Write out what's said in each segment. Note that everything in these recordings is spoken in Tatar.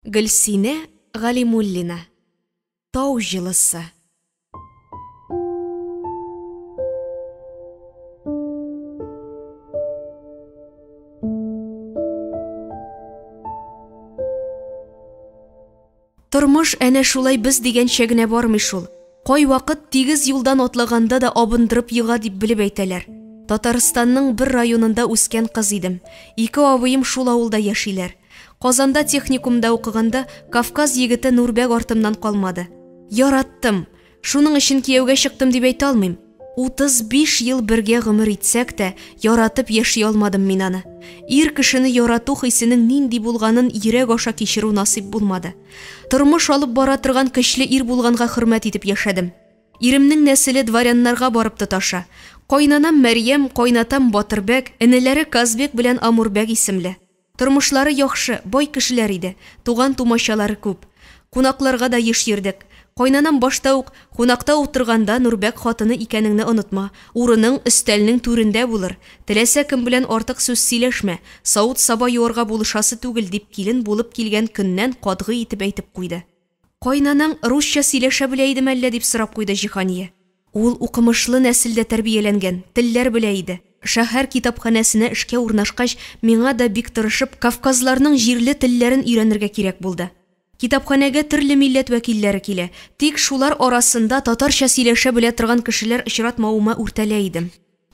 Гөлсинә Галимуллина. Тау җылысы. Тормыш әнә шулай без дигәнчә генә бармый шул. Кайвакыт тигез юлдан атлаганда да абындырып ега дип белеп әйтәләр. Татарстанның бер районында үскән кыз идем. Ике абыем шул авылда яшиләр. Казанда техникумда укыганда Кавказ егете Нурбәк артымнан калмады. Яраттым. Шуның өчен кияүгә чыктым дип әйтә алмыйм. 35 ел бергә гомер итсәк тә, яратып яши алмадым мин аны. Ир кешене ярату хисенең нинди булганын йөрәк аша кичерү насыйп булмады. Тормыш алып бара торган көчле ир булганга хөрмәт итеп яшәдем. Иремнең нәселе дворяннарга барып тоташа. Кайнанам Мәрьям, кайнатам Батырбәк, энеләре Казбек белән Амурбәк исемле. Тормышлары яхшы, бай кешеләр иде, туган-тумачалары күп. Кунакларга да еш йөрдек. Кайнанам башта ук, Кунакта утырганда Нурбәк хатыны икәнеңне онытма, урының өстәлнең түрендә булыр, теләсә кем белән артык сүз сөйләшмә, савыт-саба юарга булышасы түгел, дип килен булып килгән көннән катгый итеп әйтеп куйды. Кайнанаң русча сөйләшә белә идеме әллә, дип сорап куйды Җиһания. Ул укымышлы нәселдә тәрбияләнгән, телләр белә иде. Шәһәр китапханәсенә эшкә урнашкач, миңа да бик тырышып, кавказларның җирле телләрен өйрәнергә кирәк булды. Китапханәгә төрле милләт вәкилләре килә, тик шулар арасында татарча сөйләшә белә торган кешеләр очратмавыма үртәлә идем.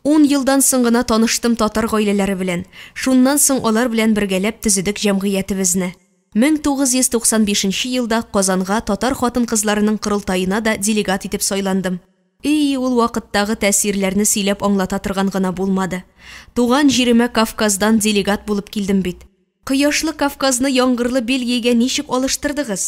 Ун елдан соң гына таныштым татар гаиләләре белән. Шуннан соң алар белән бергәләп төзедек җәмгыятебезне. 1995 нче елда Казанга татар хатын-кызларының корылтаена да делегат итеп сайландым. И, ул вакыттагы тәэсирләрне сөйләп аңлата торган гына булмады. Туган җиремә Кавказдан делегат булып килдем бит. Кояшлы Кавказны яңгырлы Бельгиягә ничек алыштырдыгыз?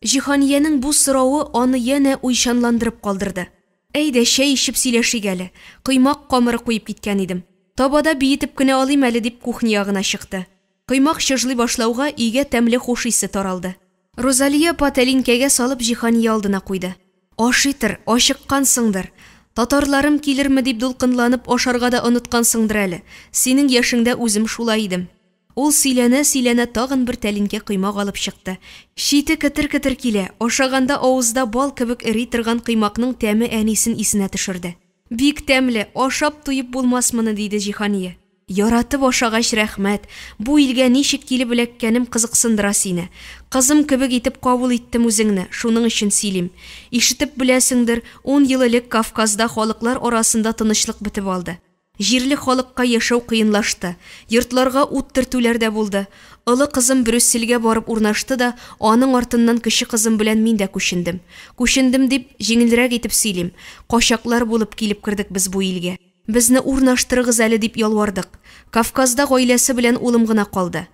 Җиһаниянең бу соравы аны янә уйчанландырып калдырды. Әйдә, чәй эчеп сөйләшик әле. Коймак камыры куеп киткән идем. Табада биетеп кенә алыйм әле, дип кухня ягына чыкты. Коймак чыжлый башлауга, өйгә тәмле хуш исе таралды. Рузалия апа тәлинкәгә салып Җиһания алдына куйды. Ашый тор, ачыккансыңдыр. Татарларым килерме дип дулкынланып ашарга да оныткансыңдыр әле. Синең яшеңдә үзем шулай идем. Ул сөйләнә-сөйләнә тагын бер тәлинкә коймак алып чыкты. Чите кетер-кетер килә, ашаганда авызда бал кебек эри торган коймакның тәме әнисен исенә төшерде. Бик тәмле, ашап туеп булмас моны, диде Җиһания. Яратып ашагач, рәхмәт. Бу илгә ничек килеп эләккәнем кызыксындыра сине. Кызым кебек итеп кабул иттем үзеңне, шуның өчен сөйлим. Ишетеп беләсеңдер, ун ел элек Кавказда халыклар арасында тынычлык бетеп алды. Җирле халыкка яшәү кыенлашты. Йортларга ут төртүләр дә булды. Олы кызым Брюссельгә барып урнашты да, аның артыннан кече кызым белән мин дә күчендем. Күчендем дип, җиңелрәк итеп сөйлим. Качаклар булып килеп кердек без бу илгә. Безне урнаштырыгыз әле дип ялвардык. Кавказда гаиләсе белән улым гына калды.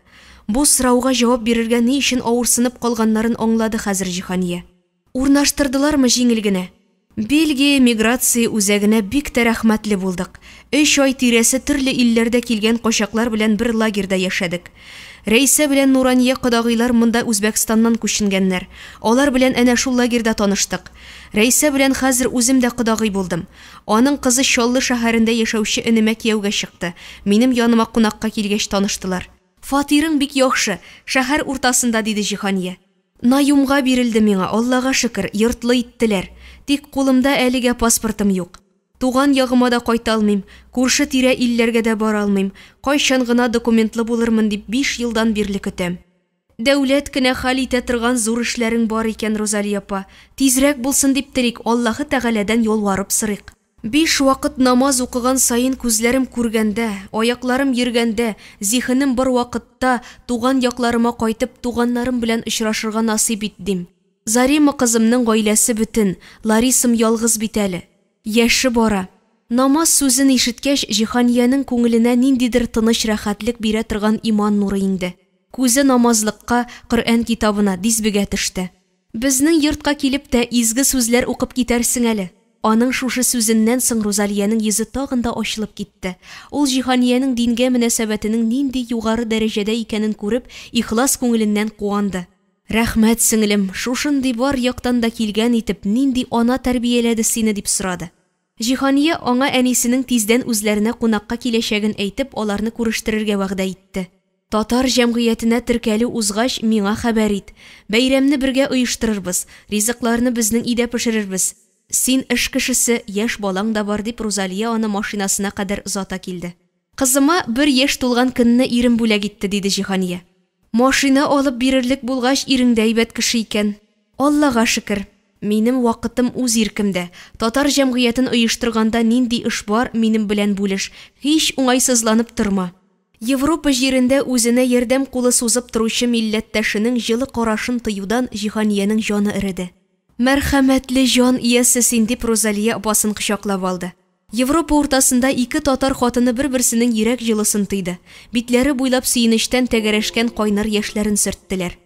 Бу сорауга җавап бирергә ни өчен авырсынып калганнарын аңлады хәзер Җиһания. Урнаштырдылармы җиңел генә? Бельгия миграция үзәгенә бик тә рәхмәтле булдык. Өч ай тирәсе төрле илләрдә килгән качаклар белән бер лагерьда яшәдек. Рәйсә белән Нурания кодагыйлар монда Үзбәкстаннан күченгәннәр. Алар белән әнә шул лагерьда таныштык. Рәйсә белән хәзер үзем дә кодагый булдым. Аның кызы Чаллы шәһәрендә яшәүче энемә кияүгә чыкты. Минем яныма кунакка килгәч таныштылар. Фатирың бик яхшы, шәһәр уртасында, диде Җиһания. Наемга бирелде миңа, Аллага шөкер, йортлы иттеләр. Тик кулымда әлегә паспортым юк. Туган ягыма да кайта алмыйм, күрше-тирә илләргә дә бара алмыйм. Кайчан гына документлы булырмын дип биш елдан бирле көтәм. Дәүләт кенә хәл итә торган зур эшләрең бар икән, Рузалия апа. Тизрәк булсын дип телик, Аллаһы Тәгаләдән ялварып сорыйк. Биш вакыт намаз укыган саен күзләрем күргәндә, аякларым йөргәндә, зиһенем бар вакытта туган якларыма кайтып, туганнарым белән очрашырга насыйп ит, дим. Зарема кызымның гаиләсе бөтен, Ларисам ялгыз бит әле. Яше бара. Намаз сүзен ишеткәч, Җиһаниянең күңеленә ниндидер тыныч рәхәтлек бирә торган иман нуры иңде. Күзе намазлыкка, Коръән китабына, дисбегә төште. Безнең йортка килеп тә изге сүзләр укып китәрсең әле. Аның шушы сүзеннән соң Рузалиянең йөзе тагын да ачылып китте. Ул Җиһаниянең дингә мөнәсәбәтенең нинди югары дәрәҗәдә икәнен күреп, ихлас күңеленнән куанды. Рәхмәт, сеңлем, шушындый бар яктан да килгән итеп, нинди ана тәрбияләде сине, дип сорады. Җиһания аңа әнисенең тиздән үзләренә кунакка киләчәген әйтеп, аларны күрештерергә вәгъдә итте. Татар җәмгыятенә теркәлү узгач, миңа хәбәр ит. Бәйрәмне бергә оештырырбыз, ризыкларны безнең өйдә пешерербез. Син эш кешесе, яшь балаң да бар, дип Рузалия аны машинасына кадәр озата килде. Кызыма бер яшь тулган көнне ирем бүләк итте, диде Җиһания. Машина алып бирерлек булгач, ирең дә әйбәт кеше икән. Аллага шөкер. Минем вакытым үз иркемдә. Татар җәмгыятен оештырганда нинди эш бар, минем белән бүлеш. Һич уңайсызланып торма. Европа җирендә үзенә ярдәм кулы сузып торучы милләттәшенең җылы карашын тоюдан Җиһаниянең җаны эреде. Мәрхәмәтле җан иясе син, дип Рузалия апасын кочаклап алды. Европа уртасында ике татар хатыны бер-берсенең йөрәк җылысын тойды, битләре буйлап сөенечтән тәгәрәшкән кайнар яшьләрен сөрттеләр.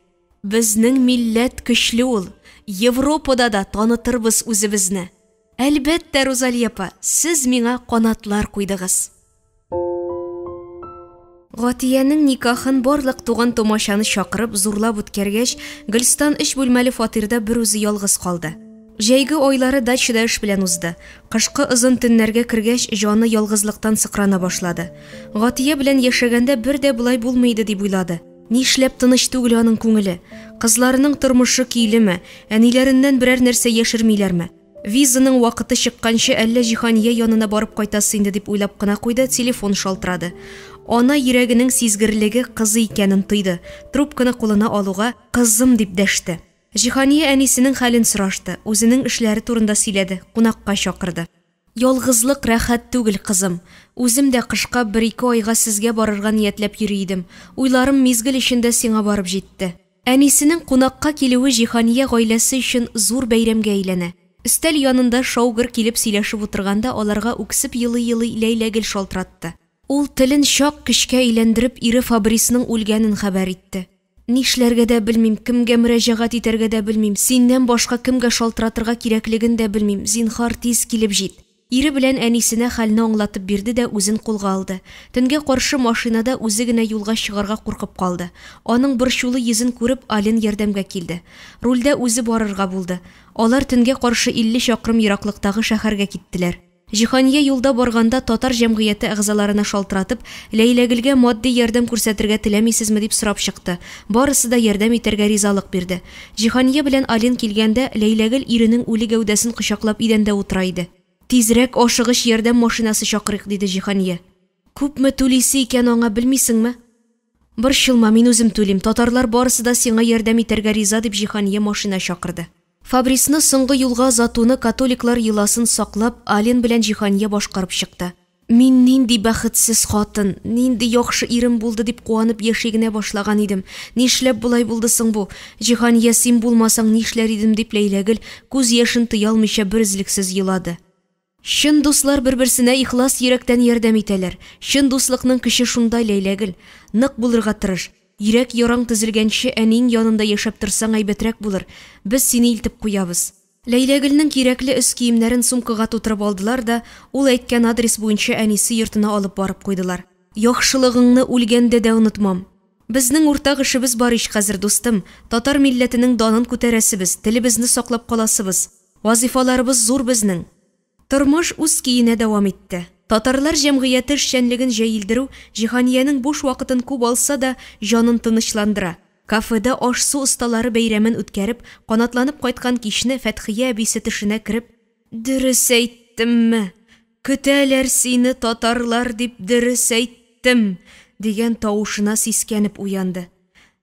Безнең милләт көчле ул, Европада да танытырбыз үзебезне. Әлбәттә, Рузалия апа, сез миңа канатлар куйдыгыз. Гатиянең никахын барлык туган-тумачаны чакырып, зурлап үткәргәч, Гөлстан өч бүлмәле фатирда берүзе ялгыз калды. Җәйге айлары дачада эш белән узды. Кышкы озын төннәргә кергәч, җаны ялгызлыктан сыкрана башлады. Гатия белән яшәгәндә бер дә болай булмый иде дип уйлады. Нишләп тыныч түгел аның күңеле? Кызларының тормышы көйлеме? Әниләреннән берәр нәрсә яшермиләрме? Визаның вакыты чыкканчы әллә Җиһания янына барып кайтасы инде дип уйлап кына куйды, телефон шалтырады. Ана йөрәгенең сизгерлеге кызы икәнен тойды. Трубканы кулына алуга, "Кызым" дип дәште. Җиһания әнисенең хәлен сорашты, үзенең эшләре турында сөйләде, кунакка чакырды. Ялгызлык рәхәт түгел, кызым. Үзем дә кышка бер-ике айга сезгә барырга ниятләп йөри идем. Уйларым мизгел эчендә сиңа барып җитте. Әнисенең кунакка килүе Җиһания гаиләсе өчен зур бәйрәмгә әйләнә. Өстәл янында шау-гөр килеп сөйләшеп утырганда аларга үксеп елый-елый Ләйләгөл шалтыратты. Ул телен чак көчкә әйләндереп ире Фабрисның үлгәнен хәбәр итте. Нишләргә дә белмим, кемгә мөрәҗәгать итәргә дә белмим, синнән башка кемгә шалтыратырга кирәклеген дә белмим, зинһар, тиз килеп җит. Ире белән әнисенә хәлне аңлатып бирде дә үзен кулга алды. Төнгә каршы машинада үзе генә юлга чыгарга куркып калды. Аның борчулы йөзен күреп, Ален ярдәмгә килде. Рульдә үзе барырга булды. Алар төнгә каршы 50 чакрым ераклыктагы шәһәргә киттеләр. Җиһания юлда барганда татар җәмгыяте әгъзаларына шалтыратып, Ләйләгөлгә матди ярдәм күрсәтергә теләмисезме дип сорап чыкты. Барысы да ярдәм итәргә ризалык бирде. Җиһания белән Ален килгәндә, Ләйләгөл иренең үле гәүдәсен кочаклап идәндә утыра иде. Тизрәк ашыгыч ярдәм машинасы чакырыйк, диде Җиһания. Күпме түлисе икән аңа, белмисеңме? Борчылма, мин үзем түлим, татарлар барысы да сиңа ярдәм итәргә риза, дип Җиһания машина чакырды. Фабрисны соңгы юлга озатуны католиклар йоласын саклап, Ален белән Җиһания башкарып чыкты. Мин нинди бәхетсез хатын, нинди яхшы ирем булды дип куанып яши генә башлаган идем. Нишләп болай булды соң бу? Җиһания, син булмасаң нишләр идем, дип Ләйләгөл күз яшен тыя алмыйча берөзлексез елады. Чын дуслар бер-берсенә ихлас йөрәктән ярдәм итәләр. Чын дуслыкның көче шунда, Ләйләгөл. Нык булырга тырыш. Йөрәк яраң төзелгәнче әниең янында яшәп торсаң әйбәтрәк булыр. Без сине илтеп куябыз. Ләйләгөлнең кирәкле өс киемнәрен сумкага тутырып алдылар да, ул әйткән адрес буенча әнисе йортына алып барып куйдылар. Яхшылыгыңны үлгәндә дә онытмам. Безнең уртак эшебез бар ич хәзер, дустым. Татар милләтенең данын күтәрәсебез, телебезне саклап каласыбыз. Вазыйфаларыбыз зур безнең. Тормыш үз көенә дәвам итте. Татарлар җәмгыяте эшчәнлеген җәелдерү Җиһаниянең буш вакытын күп алса да, җанын тынычландыра. Кафеда аш-су осталары бәйрәмен үткәреп, канатланып кайткан кичне Фәтхия әбисе төшенә кереп, Дөрес әйттемме? Көтәләр сине татарлар дип дөрес әйттем! дигән тавышына сискәнеп уянды.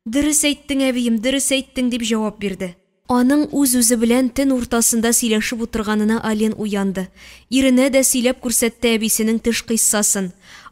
Дөрес әйттең, әбием, дөрес әйттең, дип җавап бирде. Аның үз-үзе белән төн уртасында сөйләшеп утырганына Ален уянды. Иренә дә сөйләп күрсәтте әбисенең төш кыйссасын.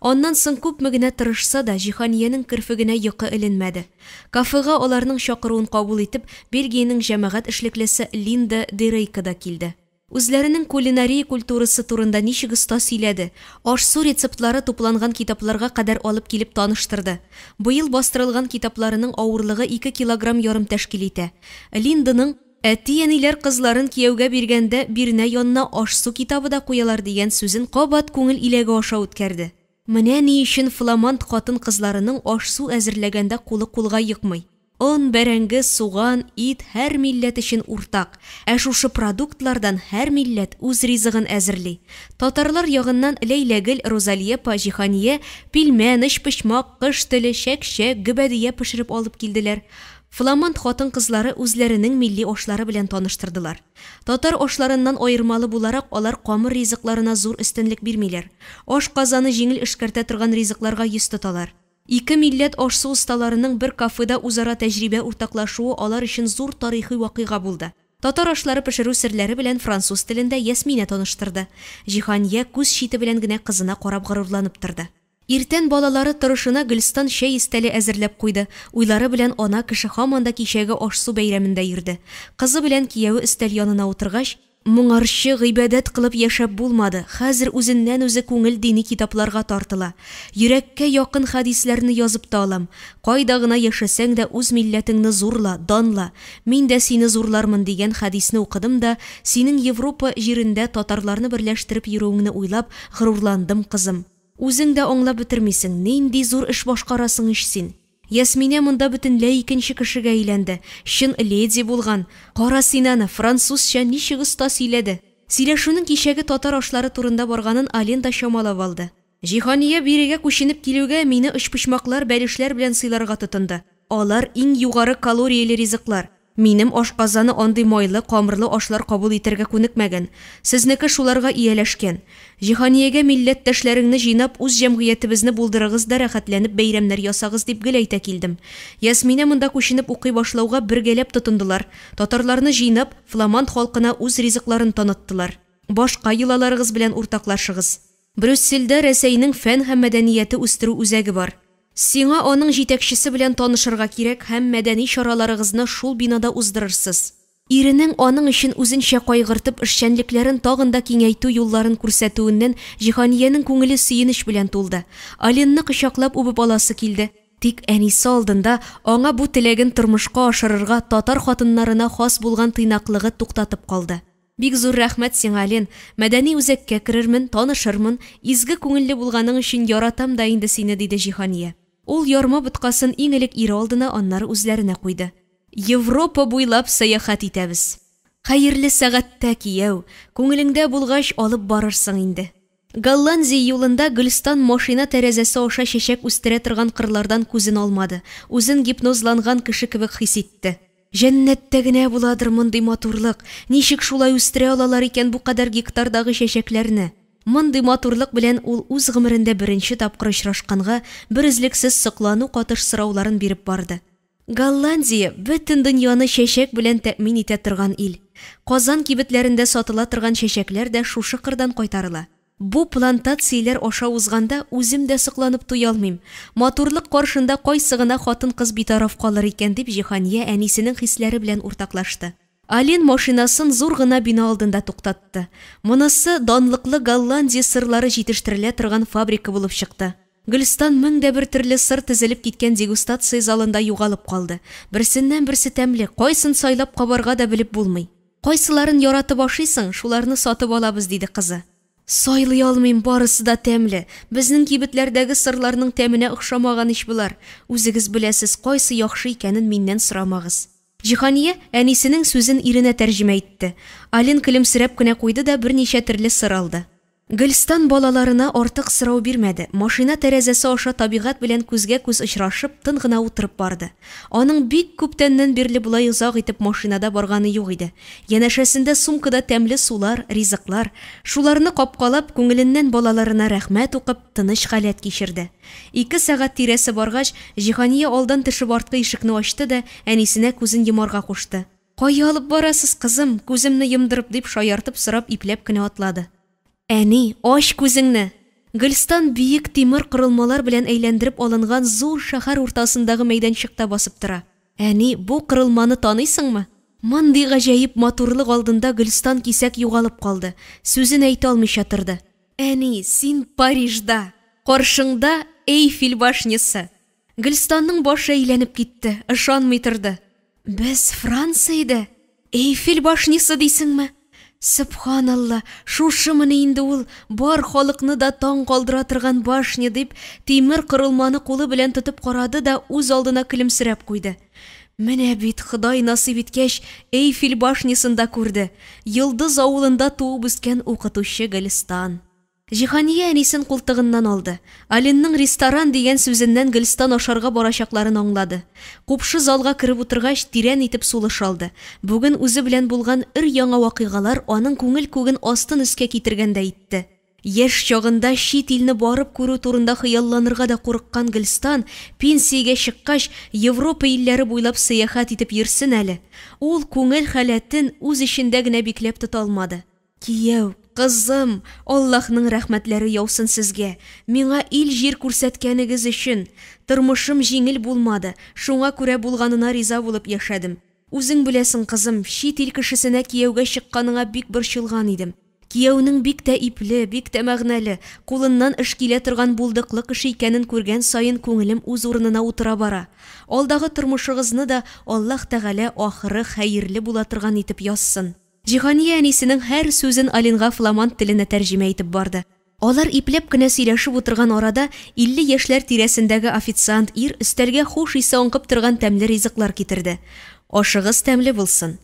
Аннан соң күпме генә тырышса да, Җиһаниянең керфегенә йокы эленмәде. Кафега аларның чакыруын кабул итеп, Бельгиянең җәмәгать эшлеклесе Линда Дерейко да килде. Үзләренең кулинария культурасы турында ничек оста сөйләде, аш-су рецептлары тупланган китапларга кадәр алып килеп таныштырды. Быел бастырылган китапларының авырлыгы ике килограмм ярым тәшкил итә. Линданың, Әти-әниләр кызларын кияүгә биргәндә бирнә янына аш-су китабы да куялар, дигән сүзен кабат күңел иләге аша үткәрде. Менә ни өчен фламанд хатын-кызларының аш-су әзерләгәндә кулы кулга йокмый. Он, бәрәңге, суган, ит һәр милләт өчен уртак. Ә шушы продуктлардан һәр милләт үз ризыгын әзерли. Татарлар ягыннан Ләйләгөл, Рузалия апа, Җиһания пилмән, өчпочмак, кош теле, чәк-чәк, гөбәдия пешереп алып килделәр. Фламанд хатын-кызлары үзләренең милли ашлары белән таныштырдылар. Татар ашларыннан аермалы буларак, алар камыр ризыкларына зур өстенлек бирмиләр. Ашказаны җиңел эшкәртә торган ризыкларга йөз тоталар. Ике милләт аш-су осталарының бер кафеда үзара тәҗрибә уртаклашуы алар өчен зур тарихи вакыйга булды. Татар ашлары пешерү серләре белән француз телендә Ясминә таныштырды. Җиһания күз чите белән генә кызына карап горурланып торды. Иртән балалары торышына Гөлстан чәй өстәле әзерләп куйды, уйлары белән ана кеше һаман да кичәге аш-су бәйрәмендә йөрде. Кызы белән кияве өстәл янына утыргач, Моңарчы гыйбадәт кылып яшәп булмады, хәзер үзеннән-үзе күңел дини китапларга тартыла. Йөрәккә якын хәдисләрне язып та алам. Кайда гына яшәсәң дә үз милләтеңне зурла, данла, мин дә сине зурлармын дигән хәдисне укыдым да, синең Европа җирендә татарларны берләштереп йөрүеңне уйлап, горурландым, кызым. Үзең дә аңлап бетермисең, нинди зур эш башкарасың ич син. Ясминә монда бөтенләй икенче кешегә әйләнде, чын леди булган. Кара син аны, французча ничек оста сөйләде. Сөйләшүнең кичәге татар ашлары турында барганын Ален да чамалап алды. Җиһания бирегә күченеп килүгә, мине өчпочмаклар, бәлешләр белән сыйларга тотынды. Алар, иң югары калорияле ризыклар. Минем ашказаны андый майлы, камырлы ашлар кабул итәргә күнекмәгән. Сезнеке шуларга ияләшкән. Җиһаниягә милләттәшләреңне җыйнап, үз җәмгыятебезне булдырыгыз да рәхәтләнеп бәйрәмнәр ясагыз дип гел әйтә килдем. Ясминә монда күченеп укый башлауга бергәләп тотындылар. Татарларны җыйнап, фламанд халкына үз ризыкларын таныттылар. Башка йолаларыгыз белән уртаклашыгыз. Брюссельдә Рәсәйнең фән һәм мәдәнияте үстерү үзәге бар. Сиңа аның җитәкчесе белән танышырга кирәк һәм мәдәни чараларыгызны шул бинада уздырырсыз. Иренең аның өчен үзенчә кайгыртып, эшчәнлекләрен тагын да киңәйтү юлларын күрсәтүеннән Җиһаниянең күңеле сөенеч белән тулды. Аленны кочаклап үбеп аласы килде. Тик әнисе алдында аңа бу теләген тормышка ашырырга татар хатыннарына хас булган тыйнаклыгы туктатып калды. Бик зур рәхмәт сиңа, Лен. Мәдәни үзәккә керермен, танышырмын. Изге күңелле булганың өчен яратам да инде сине, диде Җиһания. Ул ярма боткасын иң элек ире алдына, аннары үзләренә куйды. Европа буйлап сәяхәт итәбез. Хәерле сәгатьтә, кияү. Күңелеңдә булгач, алып барырсың инде. Голландия юлында Гөлстан машина тәрәзәсе аша чәчәк үстерә торган кырлардан күзен алмады, үзен гипнозланган кеше кебек хис итте. Җәннәттә генә буладыр мондый матурлык, ничек шулай үстерә алалар икән бу кадәр гектардагы чәчәкләрне? Мондый матурлык белән ул үз гомерендә беренче тапкыр очрашканга, берөзлексез соклану катыш сорауларын биреп барды. Голландия, бөтен дөньяны чәчәк белән тәэмин итә торган ил. Казан кибетләрендә сатыла торган чәчәкләр дә шушы кырдан кайтарыла. Бу плантацияләр аша узганда үзем дә сокланып туя алмыйм. Матурлык каршында кайсы гына хатын-кыз битараф калыр икән, дип Җиһания әнисенең хисләре белән уртаклашты. Алин машинасын зур гына бина алдында туктатты. Монысы данлыклы Голландия сырлары җитештерелә торган фабрика булып чыкты. Гөлстан мең дә бер төрле сыр тезелеп киткән дегустация залында югалып калды. Берсеннән-берсе тәмле, кайсын сайлап кабарга да белеп булмый. Кайсыларын яратып ашыйсың, шуларны сатып алабыз, диде кызы. Сайлый алмыйм, барысы да тәмле. Безнең кибетләрдәге сырларның тәменә охшамаган ич болар. Үзегез беләсез, кайсы яхшы икәнен миннән сорамагыз. Җиһания әнисенең сүзен иренә тәрҗемә итте. Алин көлемсерәп кенә куйды да берничә төрле сыр алды. Гөлстан балаларына артык сорау бирмәде, машина тәрәзәсе аша табигать белән күзгә-күз очрашып, тын гына утырып барды. Аның бик күптәннән бирле болай озак итеп машинада барганы юк иде. Янәшәсендә сумкада тәмле сулар, ризыклар. Шуларны капкалап, күңеленнән балаларына рәхмәт укып, тыныч халәт кичерде. Ике сәгать тирәсе баргач, Җиһания алдан төшеп арткы ишекне ачты да, әнисенә күзен йомарга кушты. Кая алып барасыз, кызым, күземне йомдырып, дип шаяртып сорап, ипләп кенә атлады. Әни, ач күзеңне! Гөлстан биек тимер корылмалар белән әйләндереп алынган зур шәһәр уртасындагы мәйданчыкта басып тора. Әни, бу корылманы таныйсыңмы? Мондый гаҗәеп матурлык алдында Гөлстан кисәк югалып калды, сүзен әйтә алмыйча торды. Әни, син Парижда! Каршыңда Эйфель башнясы! Гөлстанның башы әйләнеп китте, ышанмый торды. Без Франциядә? Эйфель башнясы дисеңме? Сөбханалла, шушымыни инде ул, бар халыкны да таң калдыра торган башня, дип, тимер корылманы кулы белән тотып карады да үз алдына көлемсерәп куйды. Менә бит, Ходай насыйп иткәч, Эйфель башнясын да күрде. Йолдыз авылында туып үскән укытучы Гөлстан. Җиһания әнисен култыгыннан алды. Алинның ресторан дигән сүзеннән Гөлстан ашарга барачакларын аңлады. Купшы залга кереп утыргач, тирән итеп сулыш алды. Бүген үзе белән булган өр-яңа вакыйгалар аның күңел күген астын-өскә китергәндәй итте. Яшь чагында чит илне барып күрү турында хыялланырга да курыккан Гөлстан, пенсиягә чыккач, Европа илләре буйлап сәяхәт итеп йөрсен әле. Ул күңел халәтен үз эчендә генә бикләп тота алмады. Кияү, кызым, Аллаһның рәхмәтләре яусын сезгә, миңа ил-җир күрсәткәнегез өчен. Тормышым җиңел булмады, шуңа күрә булганына риза булып яшәдем. Үзең беләсең, кызым, чит ил кешесенә кияүгә чыкканыңа бик борчылган идем. Кияүнең бик тә ипле, бик тә мәгънәле, кулыннан эш килә торган булдыклы кеше икәнен күргән саен күңелем үз урынына утыра бара. Алдагы тормышыгызны да Аллаһ Тәгалә ахыры хәерле була торган итеп язсын. Җиһания әнисенең һәр сүзен Алинга фламанд теленә тәрҗемә итеп барды. Алар ипләп кенә сөйләшеп утырган арада 50 яшьләр тирәсендәге официант ир өстәлгә хуш исе аңкып торган тәмле ризыклар китерде. Ашыгыз тәмле булсын.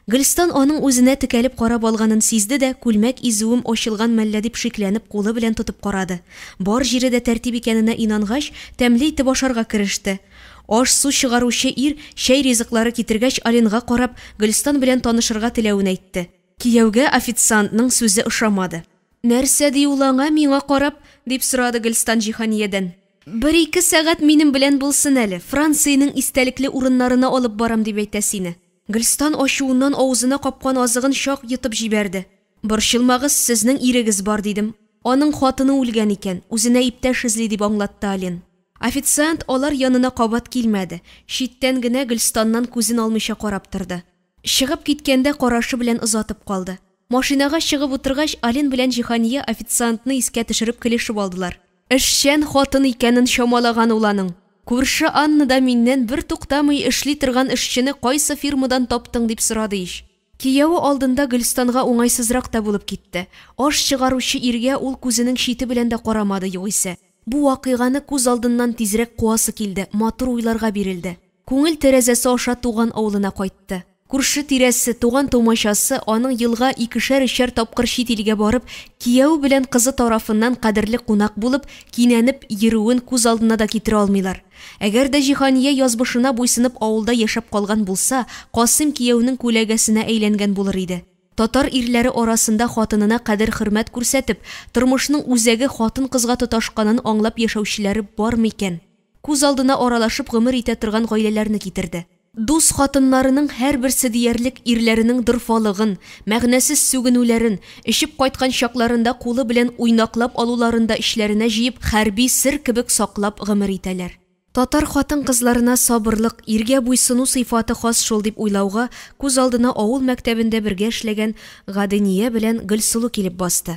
Гөлстан аның үзенә текәлеп карап алганын сизде дә, күлмәк изүем ачылган мәллә дип шикләнеп кулы белән тотып карады. Бар җире дә тәртип икәненә инангач, тәмле итеп ашарга кереште. Аш-су чыгаручы ир чәй ризыклары китергәч, Алинга карап, Гөлстан белән танышырга теләвен әйтте. Кияүгә официантның сүзе ошамады. Нәрсә ди ул аңа, миңа карап? дип сорады Гөлстан Җиһаниядән. Бер-ике сәгать минем белән булсын әле, Франциянең истәлекле урыннарына алып барам дип әйтә сине. Гөлстан ачуыннан авызына капкан азыгын чак йотып җибәрде. Борчылмагыз, сезнең ирегез бар, дидем. Аның хатыны үлгән икән, үзенә иптәш эзли, дип аңлатты Алин. Официант алар янына кабат килмәде, читтән генә Гөлстаннан күзен алмыйча карап торды. Чыгып киткәндә карашы белән озатып калды. Машинага чыгып утыргач, Алин белән Җиһания официантны искә төшереп көлешеп алдылар. Эшчән хатын икәнен чамалаган ул аның. Күрше Анна да миннән бертуктамый эшли торган эшчене кайсы фирмадан таптың дип сорады ич. Кияве алдында Гөлстанга уңайсызрак та булып китте. Аш чыгаручы иргә ул күзенең чите белән дә карамады югыйсә. Бу вакыйганы күз алдыннан тизрәк куасы килде, матур уйларга бирелде. Күңел тәрәзәсе аша туган авылына кайтты. Күрше-тирәсе, туган-тумачасы аның елга икешәр-өчәр тапкыр чит илгә барып, кияве белән кызы тарафыннан кадерле кунак булып, кинәнеп йөрүен күз алдына да китерә алмыйлар. Әгәр дә Җиһания язмышына буйсынып авылда яшәп калган булса, Касыйм кияүнең күләгәсенә әйләнгән булыр иде. Татар ирләре арасында хатынына кадер-хөрмәт күрсәтеп, тормышның үзәге хатын-кызга тоташканын аңлап яшәүчеләре бар микән? Күз алдына аралашып гомер итә торган гаиләләрне китерде. Дус хатыннарының һәрберсе диярлек ирләренең дорфалыгын, мәгънәсез сүгенүләрен, эчеп кайткан чакларында кулы белән уйнаклап алуларын да эчләренә җыеп, хәрби сер кебек саклап гомер итәләр. Татар хатын-кызларына сабырлык, иргә буйсыну сыйфаты хас шул дип уйлауга, күз алдына авыл мәктәбендә бергә эшләгән Гадения белән Гөлсылу килеп басты.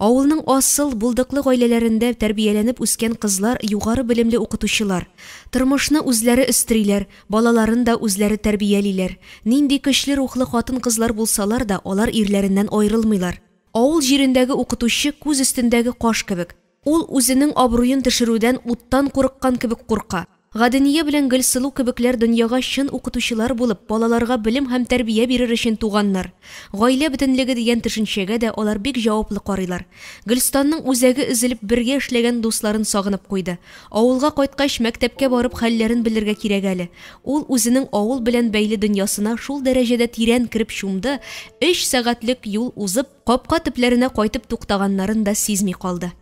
Авылның асыл, булдыклы гаиләләрендә тәрбияләнеп үскән кызлар югары белемле укытучылар. Тормышны үзләре өстериләр, балаларын да үзләре тәрбиялиләр. Нинди көчле рухлы хатын-кызлар булсалар да, алар ирләреннән аерылмыйлар. Авыл җирендәге укытучы күз өстендәге каш кебек. Ул үзенең абруен төшерүдән уттан курыккан кебек курка. Гадения белән Гөлсылу кебекләр дөньяга чын укытучылар булып, балаларга белем һәм тәрбия бирер өчен туганнар. Гаилә бөтенлеге дигән төшенчәгә дә алар бик җаваплы карыйлар. Гөлстанның үзәге өзелеп бергә эшләгән дусларын сагынып куйды. Авылга кайткач, мәктәпкә барып хәлләрен белергә кирәк әле. Ул үзенең авыл белән бәйле дөньясына шул дәрәҗәдә тирән кереп чумды, өч сәгатьлек юл узып, капка төпләренә кайтып туктаганнарын да сизми калды.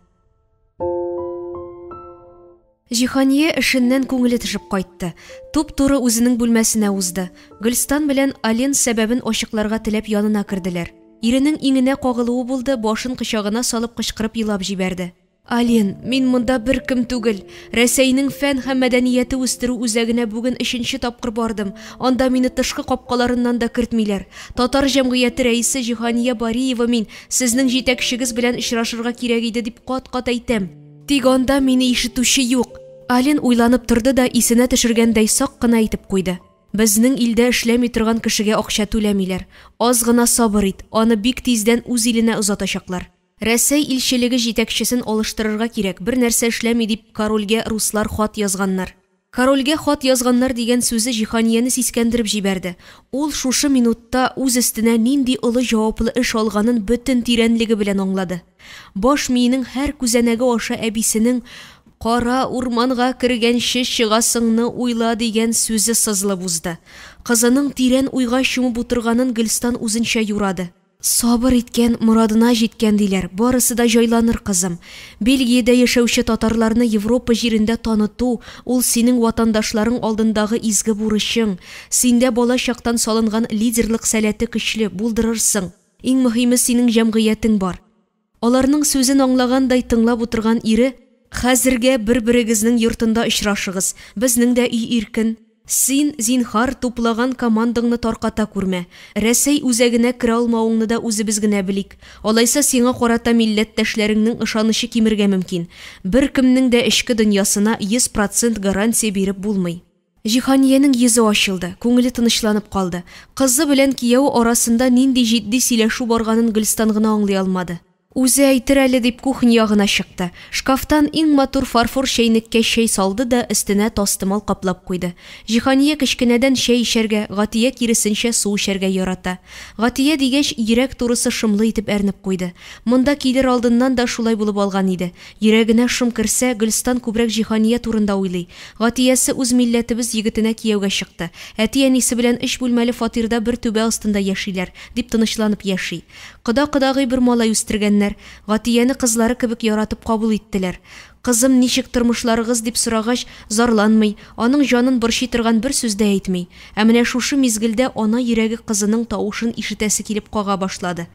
Җиһания эшеннән күңеле төшеп кайтты. Туп-туры үзенең бүлмәсенә узды. Гөлстан белән Ален сәбәбен ачыкларга теләп янына керделәр. Иренең иңенә кагылуы булды, башын кочагына салып кычкырып елап җибәрде. Ален, мин монда беркем түгел. Рәсәйнең фән һәм мәдәнияте үстерү үзәгенә бүген өченче тапкыр бардым. Анда мине тышкы капкаларыннан да кертмиләр. Татар җәмгыяте рәисе Җиһания Бариева мин, сезнең җитәкчегез белән очрашырга кирәк иде дип кат-кат әйтәм. Тик анда мине ишетүче юк. Ален уйланып торды да исенә төшергәндәй сак кына әйтеп куйды. Безнең илдә эшләми торган кешегә акча түләмиләр. Аз гына сабыр ит, аны бик тиздән үз иленә озатачаклар. Рәсәй илчелеге җитәкчесен алыштырырга кирәк, бер нәрсә эшләми дип корольгә руслар хат язганнар. Корольгә хат язганнар дигән сүзе Җиһанияне сискәндереп җибәрде. Ул шушы минутта үз өстенә нинди олы җаваплы эш алганын бөтен тирәнлеге белән аңлады. Баш миенең һәр күзәнәге аша әбисенең Кара урманга кергәнче чыгасыңны уйла дигән сүзе сызылып узды. Кызының тирән уйга чумып утырганын Гөлстан үзенчә юрады. Сабыр иткән, морадына җиткән, диләр, барысы да җайланыр, кызым. Бельгиядә яшәүче татарларны Европа җирендә таныту, ул синең ватандашларың алдындагы изге бурычың. Синдә бала чактан салынган лидерлык сәләте көчле, булдырырсың. Иң мөһиме, синең җәмгыятең бар. Аларның сүзен аңлагандай тыңлап утырган ире, Хәзергә бер-берегезнең йортында очрашыгыз, безнең дә өй иркен. Син, зинһар, туплаган командаңны тарката күрмә. Рәсәй үзәгенә керә алмавыңны да үзебез генә белик. Алайса сиңа карата милләттәшләреңнең ышанычы кимергә мөмкин. Беркемнең дә эчке дөньясына 100 процент гарантия биреп булмый. Җиһаниянең йөзе ачылды, күңеле тынычланып калды. Кызы белән кияве арасында нинди җитди сөйләшү барганын Гөлстан гына аңлый алмады. Үзе әйтер әле дип кухня ягына чыкты. Шкафтан иң матур фарфор чәйнеккә чәй салды да өстенә тастымал каплап куйды. Җиһания кечкенәдән чәй эчәргә, Гатия киресенчә су эчәргә ярата. Гатия дигәч, йөрәк турысы шомлы итеп әрнеп куйды. Монда килер алдыннан да шулай булып алган иде. Йөрәгенә шом керсә, Гөлстан күбрәк Җиһания турында уйлый. Гатиясе үз милләтебез егетенә кияүгә чыкты. Әти-әнисе белән өч бүлмәле фатирда бер түбә астында яшиләр, дип тынычланып яши. Кода-кодагый бер малай үстергәннәр. Гатияне кызлары кебек яратып кабул иттеләр. Кызым, ничек тормышларыгыз, дип сорагач, зарланмый, аның җанын борчый торган бер сүз дә әйтми. Ә менә шушы мизгелдә ана йөрәге кызының тавышын ишетәсе килеп кага башлады.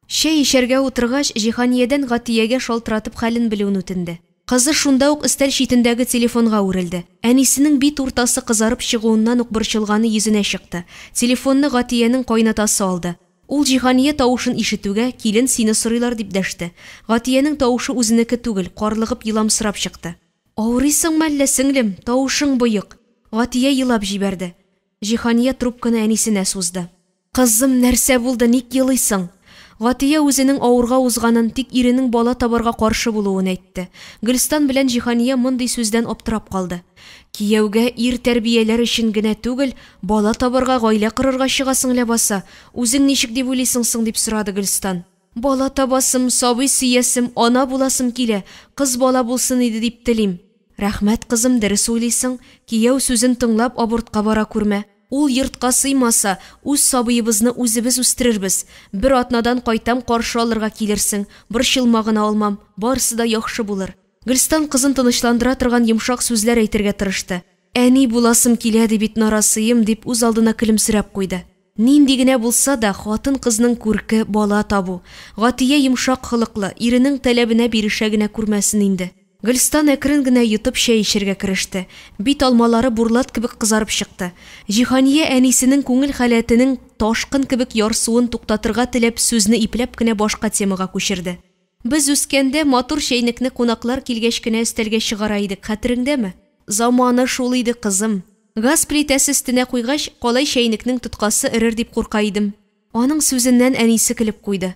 Чәй эчәргә утыргач, Җиһаниядән Гатиягә шалтыратып хәлен белүен үтенде. Кызы шунда ук өстәл читендәге телефонга үрелде. Әнисенең бит уртасы кызарып чыгуыннан ук борчылганы йөзенә чыкты. Телефонны Гатиянең кайнатасы алды. Ул Җиһания тавышын ишетүгә, Килен, сине сорыйлар, дип дәште. Гатиянең тавышы үзенеке түгел, карлыгып еламсырап чыкты. Авырыйсыңмы әллә, сеңлем, тавышың боек. Гатия елап җибәрде. Җиһания трубканы әнисенә сузды. Кызым, нәрсә булды, ник елыйсың? Гатия үзенең авырга узганын, тик иренең бала табарга каршы булуын әйтте. Гөлстан белән Җиһания мондый сүздән аптырап калды. Кияүгә ир тәрбияләр өчен генә түгел, бала табарга, гаилә корырга чыгасың ләбаса. Үзең ничек дип уйлыйсың соң, дип сорады Гөлстан. Бала табасым, сабый сөясем, ана буласым килә, кыз бала булсын иде дип телим. Рәхмәт, кызым, дөрес уйлыйсың. Кияү сүзен тыңлап, абортка бара күрмә. Ул йортка сыймаса, үз сабыебызны үзебез үстерербез. Бер атнадан кайтам, каршы алырга килерсең. Борчылма гына алмам, барысы да яхшы булыр. Гөлстан кызын тынычландыра торган йомшак сүзләр әйтергә тырышты. Әни буласым килә ди бит нарасыем, дип үз алдына көлемсерәп куйды. Нинди генә булса да, хатын-кызның күрке, бала табу. Гатия йомшак холыклы, иренең таләбенә бирешә генә күрмәсен инде. Гөлстан әкрен генә йотып чәй эчәргә кереште. Бит алмалары бурлат кебек кызарып чыкты. Җиһания әнисенең күңел халәтенең ташкын кебек ярсуын туктатырга теләп сүзне ипләп кенә башка темага күчерде. Без үскәндә матур чәйнекне кунаклар килгәч кенә өстәлгә чыгара идек, хәтереңдәме? Заманы шул иде, кызым. Газ плитәсе өстенә куйгач, калай чәйнекнең тоткасы эрер дип курка идем. Аның сүзеннән әнисе көлеп куйды.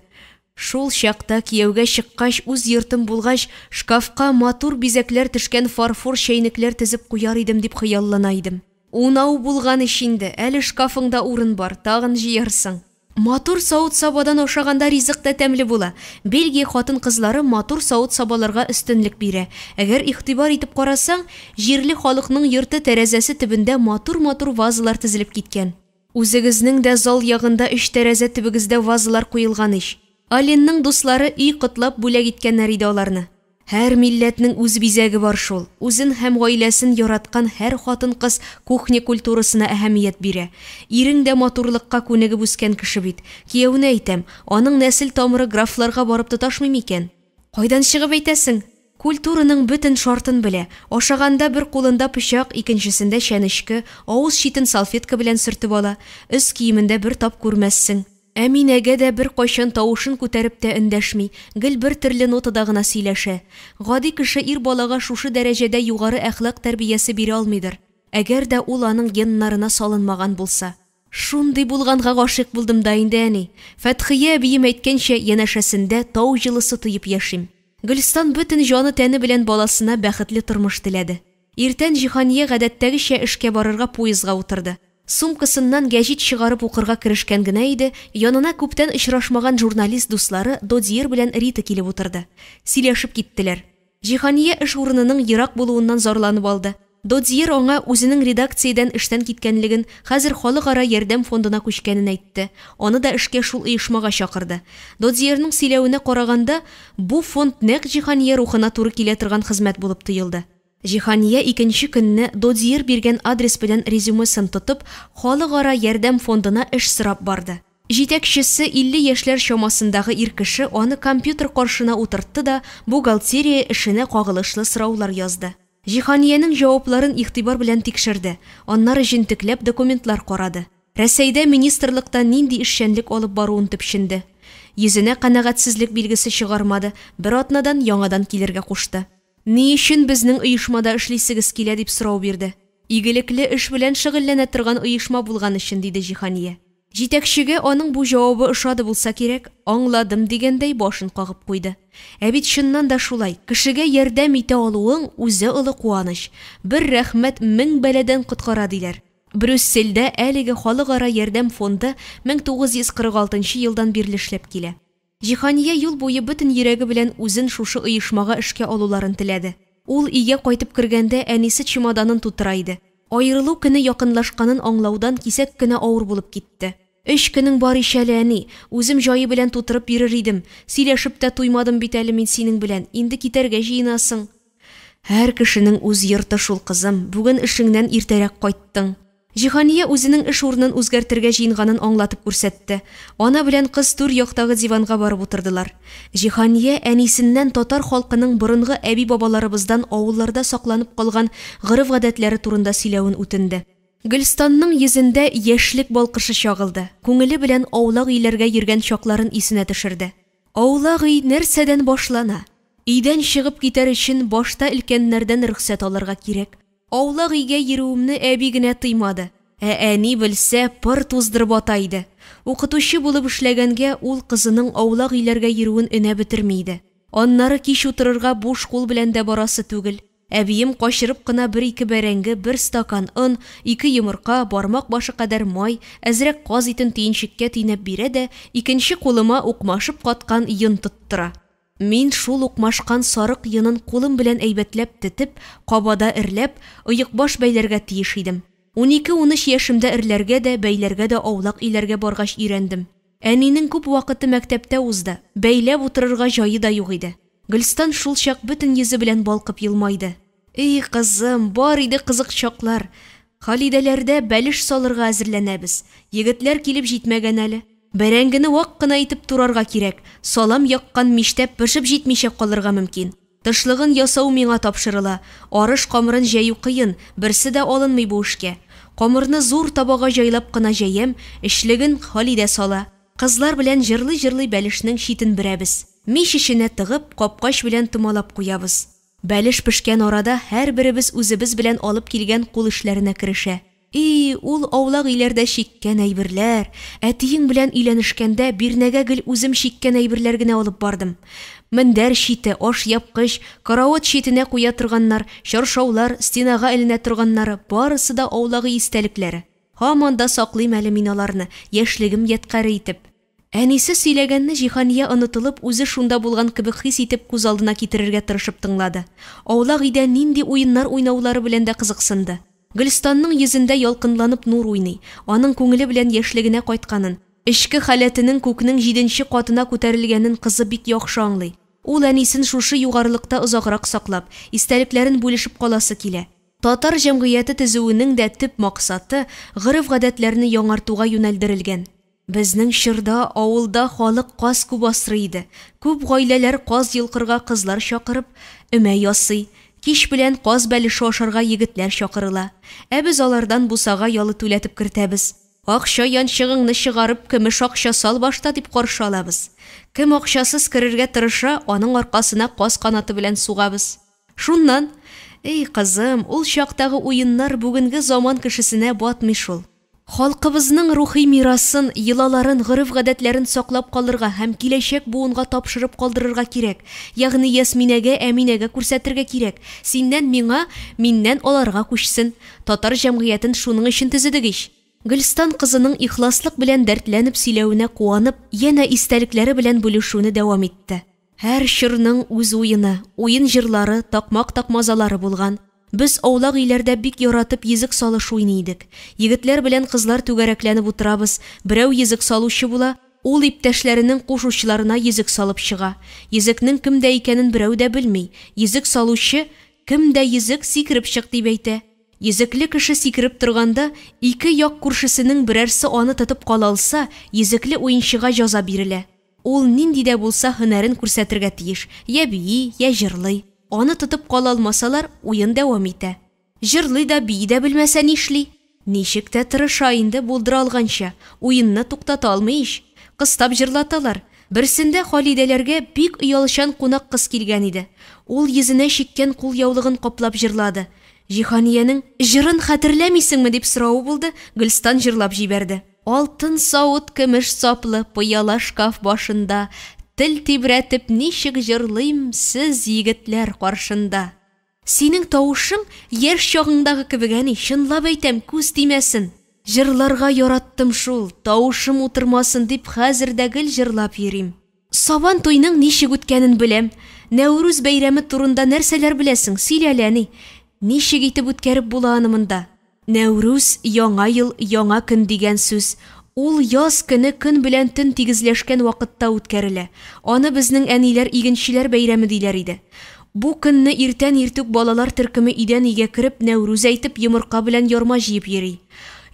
Шул чакта кияүгә чыккач, үз йортым булгач, шкафка матур бизәкләр төшкән фарфор чәйнекләр тезеп куяр идем дип хыяллана идем. Унау булган ич инде, әле шкафыңда урын бар, тагын җыярсың. Матур савыт-сабадан ашаганда ризык та тәмле була. Бельгия хатын-кызлары матур савыт-сабаларга өстенлек бирә. Әгәр игътибар итеп карасаң, җирле халыкның йорты тәрәзәсе төбендә матур-матур вазалар тезелеп киткән. Үзегезнең дә зал ягында өч тәрәзә төбегездә вазалар куелган ич. Аленның дуслары өй котлап бүләк иткәннәр иде аларны. Һәр милләтнең үз бизәге бар шул. Үзен һәм гаиләсен яраткан һәр хатын-кыз кухня культурасына әһәмият бирә. Ирең дә матурлыкка күнегеп үскән кеше бит. Кияүне әйтәм, аның нәсел тамыры графларга барып тоташмый микән? Кайдан чыгып әйтәсең? Культураның бөтен шартын белә. Ашаганда бер кулында пычак, икенчесендә чәнечке, авыз читен салфетка белән сөртеп ала. Өс киемендә бер тап күрмәссең. Әминәгә дә беркайчан тавышын күтәреп тә эндәшми, гел бер төрле нотада гына сөйләшә. Гади кеше ир балага шушы дәрәҗәдә югары әхлак тәрбиясе бирә алмыйдыр. Әгәр дә ул аның геннарына салынмаган булса. Шундый булганга гашыйк булдым да инде, әни. Фәтхия әбием әйткәнчә, янәшәсендә тау җылысы тоеп яшим. Гөлстан бөтен җаны-тәне белән баласына бәхетле тормыш теләде. Иртән Җиһания гадәттәгечә эшкә барырга поездга утырды. Сумкасыннан гәҗит чыгарып укырга керешкән генә иде, янына күптән очрашмаган журналист дуслары Додиер белән Рита килеп утырды. Сөйләшеп киттеләр. Җиһания эш урынының ерак булуыннан зарланып алды. Додиер аңа үзенең редакциядән эштән киткәнлеген, хәзер Халыкара ярдәм фондына күчкәнен әйтте. Аны да эшкә шул оешмага чакырды. Додиерның сөйләвенә караганда, бу фонд нәкъ Җиһания рухына туры килә торган хезмәт булып тоелды. Җиһания икенче көнне Додиер биргән адрес белән резюмесын тотып, Халыкара ярдәм фондына эш сорап барды. Җитәкчесе, 50 яшьләр чамасындагы ир кеше аны компьютер каршына утыртты да бухгалтерия эшенә кагылышлы сораулар язды. Җиһаниянең җавапларын игътибар белән тикшерде, аннары җентекләп документлар карады. Рәсәйдә министрлыкта нинди эшчәнлек алып баруын төпченде. Йөзенә канәгатьсезлек билгесе чыгармады, бер атнадан яңадан килергә кушты. Ни өчен безнең оешмада эшлисегез килә, дип сорау бирде. Игелекле эш белән шөгыльләнә торган оешма булган өчен, диде Җиһания. Җитәкчегә аның бу җавабы ошады булса кирәк, аңладым дигәндәй башын кагып куйды. Ә бит чыннан да шулай, кешегә ярдәм итә алуың үзе олы куаныч. Бер рәхмәт мең бәладән коткара, диләр. Брюссельдә әлеге Халыкара ярдәм фонды 1946 елдан бирле эшләп килә. Җиһания юл буе бөтен йөрәге белән үзен шушы оешмага эшкә алуларын теләде. Ул өйгә кайтып кергәндә әнисе чемоданын тутыра иде. Аерылу көне якынлашканын аңлаудан кисәк кенә авыр булып китте. Өч көнең бар ич әле, әни, үзем җае белән тутырып йөрер идем. Сөйләшеп тә туймадым бит әле мин синең белән, инде китәргә җыенасың. Һәр кешенең үз йорты шул, кызым, бүген эшеңнән иртәрәк кайттың. Җиһания үзенең эш урынын үзгәртергә җыенганын аңлатып күрсәтте. Ана белән кыз түр яктагы диванга барып утырдылар. Җиһания әнисеннән татар халкының борынгы әби-бабаларыбыздан авылларда сакланып калган гореф-гадәтләре турында сөйләвен үтенде. Гөлстанның йөзендә яшьлек балкышы чагылды, күңеле белән аулак өйләргә йөргән чакларын исенә төшерде. Аулак өй нәрсәдән башлана? Өйдән чыгып китәр өчен башта өлкәннәрдән рөхсәт алырга кирәк. Аулак өйгә йөрүемне әби генә тыймады. Ә әни белсә, пыр туздырып ата иде. Укытучы булып эшләгәнгә, ул кызының аулак өйләргә йөрүен өнәп бетерми иде. Аннары кич утырырга буш кул белән дә барасы түгел. Әбием качырып кына бер-ике бәрәңге, бер стакан он, ике йомырка, бармак башы кадәр май, әзрәк каз итен төенчеккә төйнәп бирә дә, икенче кулыма укмашып каткан йон тоттыра. Мин шул укмашкан сарык йонын кулым белән әйбәтләп тетеп, кабада эрләп, оекбаш бәйләргә тиеш идем. Унике-унөч яшемдә эрләргә дә, бәйләргә дә аулак өйләргә баргач өйрәндем. Әнинең күп вакыты мәктәптә узды, бәйләп утырырга җае да юк иде. Гөлстан шулчак бөтен йөзе белән балкып елмайды. Эй, кызым, бар иде кызык чаклар. Халидәләрдә бәлеш салырга әзерләнәбез. Егетләр килеп җитмәгән әле. Бәрәңгене вак кына итеп турарга кирәк, салам яккан мичтә пешеп җитмичә калырга мөмкин. Тышлыгын ясау миңа тапшырыла. Арыш камырын җәю кыен, берсе дә алынмый бу эшкә. Камырны зур табага җайлап кына җәям, эчлеген Халидә сала. Кызлар белән җырлый-җырлый бәлешнең читен бөрәбез. Мич эченә тыгып, капкач белән томалап куябыз. Бәлеш пешкән арада һәрберебез үзебез белән алып килгән кул эшләренә керешә. И, ул аулак өйләрдә чиккән әйберләр! Әтиең белән өйләнешкәндә бирнәгә гел үзем чиккән әйберләр генә алып бардым. Мендәр чите, ашъяпкыч, карават читенә куя торганнар, чаршаулар, стенага эленә торганнары, барысы да аулак өй истәлекләре. Һаман да саклыйм әле мин аларны, яшьлегем ядкаре итеп. Әнисе сөйләгәнне Җиһания онытылып, үзе шунда булган кебек хис итеп күз алдына китерергә тырышып тыңлады. Аулак өйдә нинди уеннар уйнаулары белән дә кызыксынды. Гөлстанның йөзендә ялкынланып нур уйный, аның күңеле белән яшьлегенә кайтканын, эчке халәтенең күкнең җиденче катына күтәрелгәнен кызы бик яхшы аңлый. Ул әнисен шушы югарылыкта озаграк саклап, истәлекләрен бүлешеп каласы килә. Татар җәмгыяте төзүенең дә төп максаты гореф-гадәтләрне яңартуга юнәлдерелгән. Безнең чорда авылда халык каз күп асрый иде. Күп гаиләләр каз йолкырга кызлар чакырып, өмә ясый. Кич белән каз бәлеше ашарга егетләр чакырыла. Ә без алардан бусага ялы түләтеп кертәбез. Акча янчыгыңны чыгарып, көмеш акча сал башта, дип каршы алабыз. Кем акчасыз керергә тырыша, аның аркасына каз канаты белән сугабыз. Шуннан, Эй, кызым, ул чактагы уеннар бүгенге заман кешесенә батмый шул. Халкыбызның рухи мирасын, йолаларын, гореф-гадәтләрен саклап калырга һәм киләчәк буынга тапшырып калдырырга кирәк. Ягъни Ясминәгә, Әминәгә күрсәтергә кирәк. Синнән миңа, миннән аларга күчсен. Татар җәмгыятен шуның өчен төзедек ич. Гөлстан кызының ихласлык белән дәртләнеп сөйләвенә куанып, янә истәлекләре белән бүлешүне дәвам итте. Һәр чорның үз уены, уен җырлары, такмак-такмазалары булган. Без аулак өйләрдә бик яратып йөзек салыш уйный идек. Егетләр белән кызлар түгәрәкләнеп утырабыз, берәү йөзек салучы була, ул иптәшләренең куш учларына йөзек салып чыга. Йөзекнең кемдә икәнен берәү дә белми. Йөзек салучы, Кемдә йөзек, сикереп чык, дип әйтә. Йөзекле кеше сикереп торганда, ике як күршесенең берәрсе аны тотып кала алса, йөзекле уенчыга җаза бирелә. Ул нинди дә булса һөнәрен күрсәтергә тиеш, йә бии, йә җырлый. Аны тотып кала алмасалар, уен дәвам итә. Җырлый да, бии дә белмәсә нишли? Ничек тә тырыша инде, булдыра алганча. Уенны туктата алмый ич. Кыстап җырлаталар. Берсендә Халидәләргә бик оялчан кунак кыз килгән иде. Ул йөзенә чиккән кулъяулыгын каплап җырлады. Җиһаниянең, Җырын хәтерләмисеңме? дип соравы булды, Гөлстан җырлап җибәрде. Алтын савыт көмеш саплы пыяла шкаф башында Тел тибрәтеп ничек җырлыйм сез егетләр каршында. Синең тавышың яшь чагыңдагы кебек, әни, чынлап әйтәм, күз тимәсен. Җырларга яраттым шул, тавышым утырмасын дип хәзер дә гел җырлап йөрим. Сабан туйның ничек үткәнен беләм. Нәүрүз бәйрәме турында нәрсәләр беләсең, сөйлә әле, әни. Ничек итеп үткәреп була аны монда? Нәүрүз, яңа ел, яңа көн дигән сүз. Ул яз көне көн белән төн тигезләшкән вакытта үткәрелә. Аны безнең әниләр игенчеләр бәйрәме диләр иде. Бу көнне иртән иртүк балалар төркеме өйдән өйгә кереп Нәүрүз әйтеп йомырка белән ярма җыеп йөри.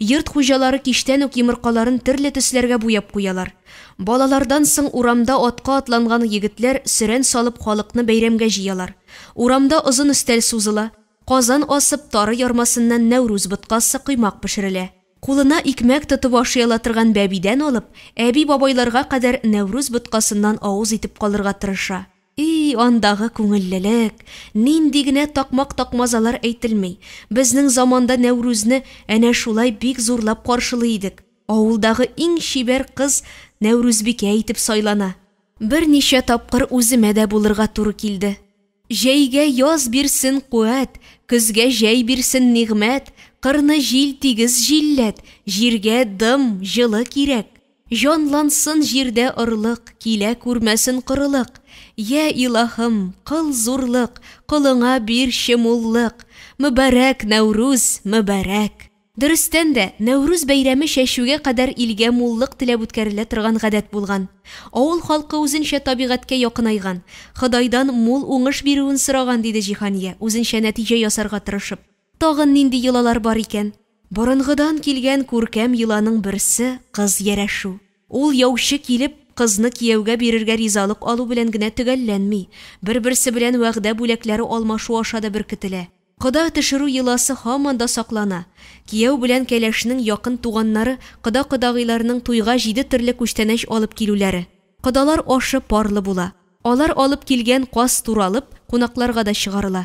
Йорт хуҗалары кичтән үк йомыркаларын төрле төсләргә буяп куялар. Балалардан соң урамда атка атланган егетләр сөрән салып халыкны бәйрәмгә җыялар. Урамда озын өстәл сузыла. Казан асып, тары ярмасыннан Нәүрүз боткасы, коймак пешерелә. Кулына икмәк тотып ашый ала торган бәбидән алып, әби-бабайларга кадәр Нәүрүз боткасыннан авыз итеп калырга тырыша. И, андагы күңеллелек! Нинди генә такмак-такмазалар әйтелми! Безнең заманда Нәүрүзне әнә шулай бик зурлап каршылый идек. Авылдагы иң чибәр кыз Нәүрүзбикә итеп сайлана. Берничә тапкыр үземә дә булырга туры килде. Җәйгә яз бирсен куәт, көзгә җәй бирсен нигъмәт, кырны җил тигез җилләт, җиргә дым, җылы кирәк. Җанлансын җирдә орлык, килә күрмәсен корылык. Йә Илаһым, кыл зурлык, колыңа бирче муллык. Мөбарәк Нәүрүз, мөбарәк! Дөрестән дә, Нәүрүз бәйрәме чәчүгә кадәр илгә муллык теләп үткәрелә торган гадәт булган. Авыл халкы үзенчә табигатькә якынайган, Ходайдан мул уңыш бирүен сораган, диде Җиһания, үзенчә нәтиҗә ясарга тырышып. Тагын нинди йолалар бар икән? Борынгыдан килгән күркәм йоланың берсе, кыз ярәшү. Ул яучы килеп, кызны кияүгә бирергә ризалык алу белән генә төгәлләнми, бер-берсе белән вәгъдә-бүләкләре алмашу аша да беркетелә. Кода төшерү йоласы һаман да саклана. Кияү белән кәләшнең якын туганнары кода-кодагыйларының туйга җиде төрле күчтәнәч алып килүләре. Кодалар ашы парлы була. Алар алып килгән каз туралып, кунакларга да чыгарыла.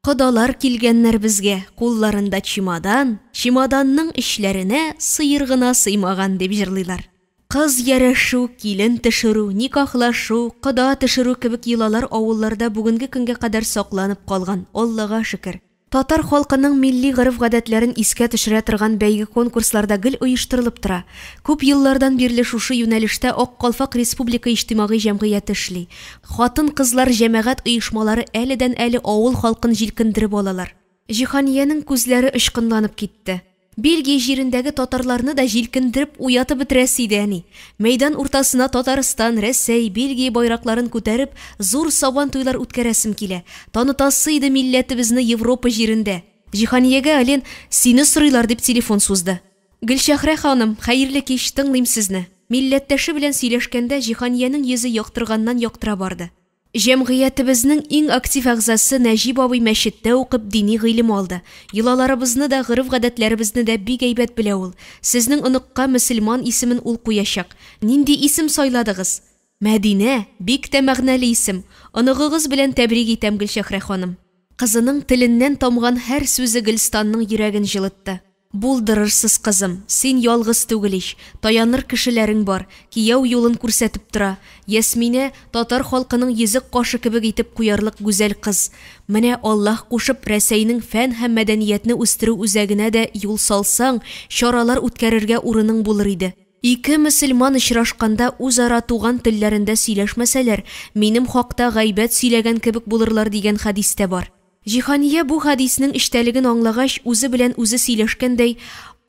Кодалар килгәннәр безгә, кулларында чемодан, чемоданның эчләренә сыер гына сыймаган, дип җырлыйлар. Кыз ярәшү, килен төшерү, никахлашу, кода төшерү кебек йолалар авылларда бүгенге көнгә кадәр сакланып калган, Аллага шөкер. Татар халкының милли гореф-гадәтләрен искә төшерә торган бәйге-конкурслар да гел оештырылып тора. Күп еллардан бирле шушы юнәлештә Ак калфак республика иҗтимагый җәмгыяте эшли. Хатын-кызлар җәмәгать оешмалары әледән-әле авыл халкын җилкендереп алалар. Җиһаниянең күзләре очкынланып китте. Бельгия җирендәге татарларны да җилкендереп, уятып бетерәсе иде, әни. Мәйдан уртасына Татарстан, Рәсәй, Бельгия байракларын күтәреп, зур Сабан туйлар үткәрәсем килә. Танытасы иде милләтебезне Европа җирендә. Җиһаниягә Ален, сине сорыйлар, дип телефон сузды. Гөлчәһрә ханым, хәерле кич, тыңлыйм сезне. Милләттәше белән сөйләшкәндә Җиһаниянең йөзе яктырганнан-яктыра барды. Җәмгыятебезнең иң актив әгъзасы Нәҗип абый мәчеттә укып дини гыйлем алды. Йолаларыбызны да, гореф-гадәтләребезне дә бик әйбәт белә ул. Сезнең оныкка мөселман исемен ул куячак. Нинди исем сайладыгыз? Мәдинә! Бик тә мәгънәле исем. Оныгыгыз белән тәбрик итәм, Гөлчәһрә ханым. Кызының теленнән тамган һәр сүзе Гөлстанның йөрәген җылытты. Булдырырсыз, кызым, син ялгыз түгел ич, таяныр кешеләрең бар, кияү юлын күрсәтеп тора. Ясминә, татар халкының йөзек кашы кебек итеп куярлык гүзәл кыз. Менә Аллаһ кушып, Рәсәйнең фән һәм мәдәниятне үстерү үзәгенә дә юл салсаң, чаралар үткәрергә урының булыр иде. Ике мөселман очрашканда үзара туган телләрендә сөйләшмәсәләр, минем хакта гайбәт сөйләгән кебек булырлар дигән хәдис тә бар. Җиһания бу хәдиснең эчтәлеген аңлагач, үзе белән үзе сөйләшкәндәй,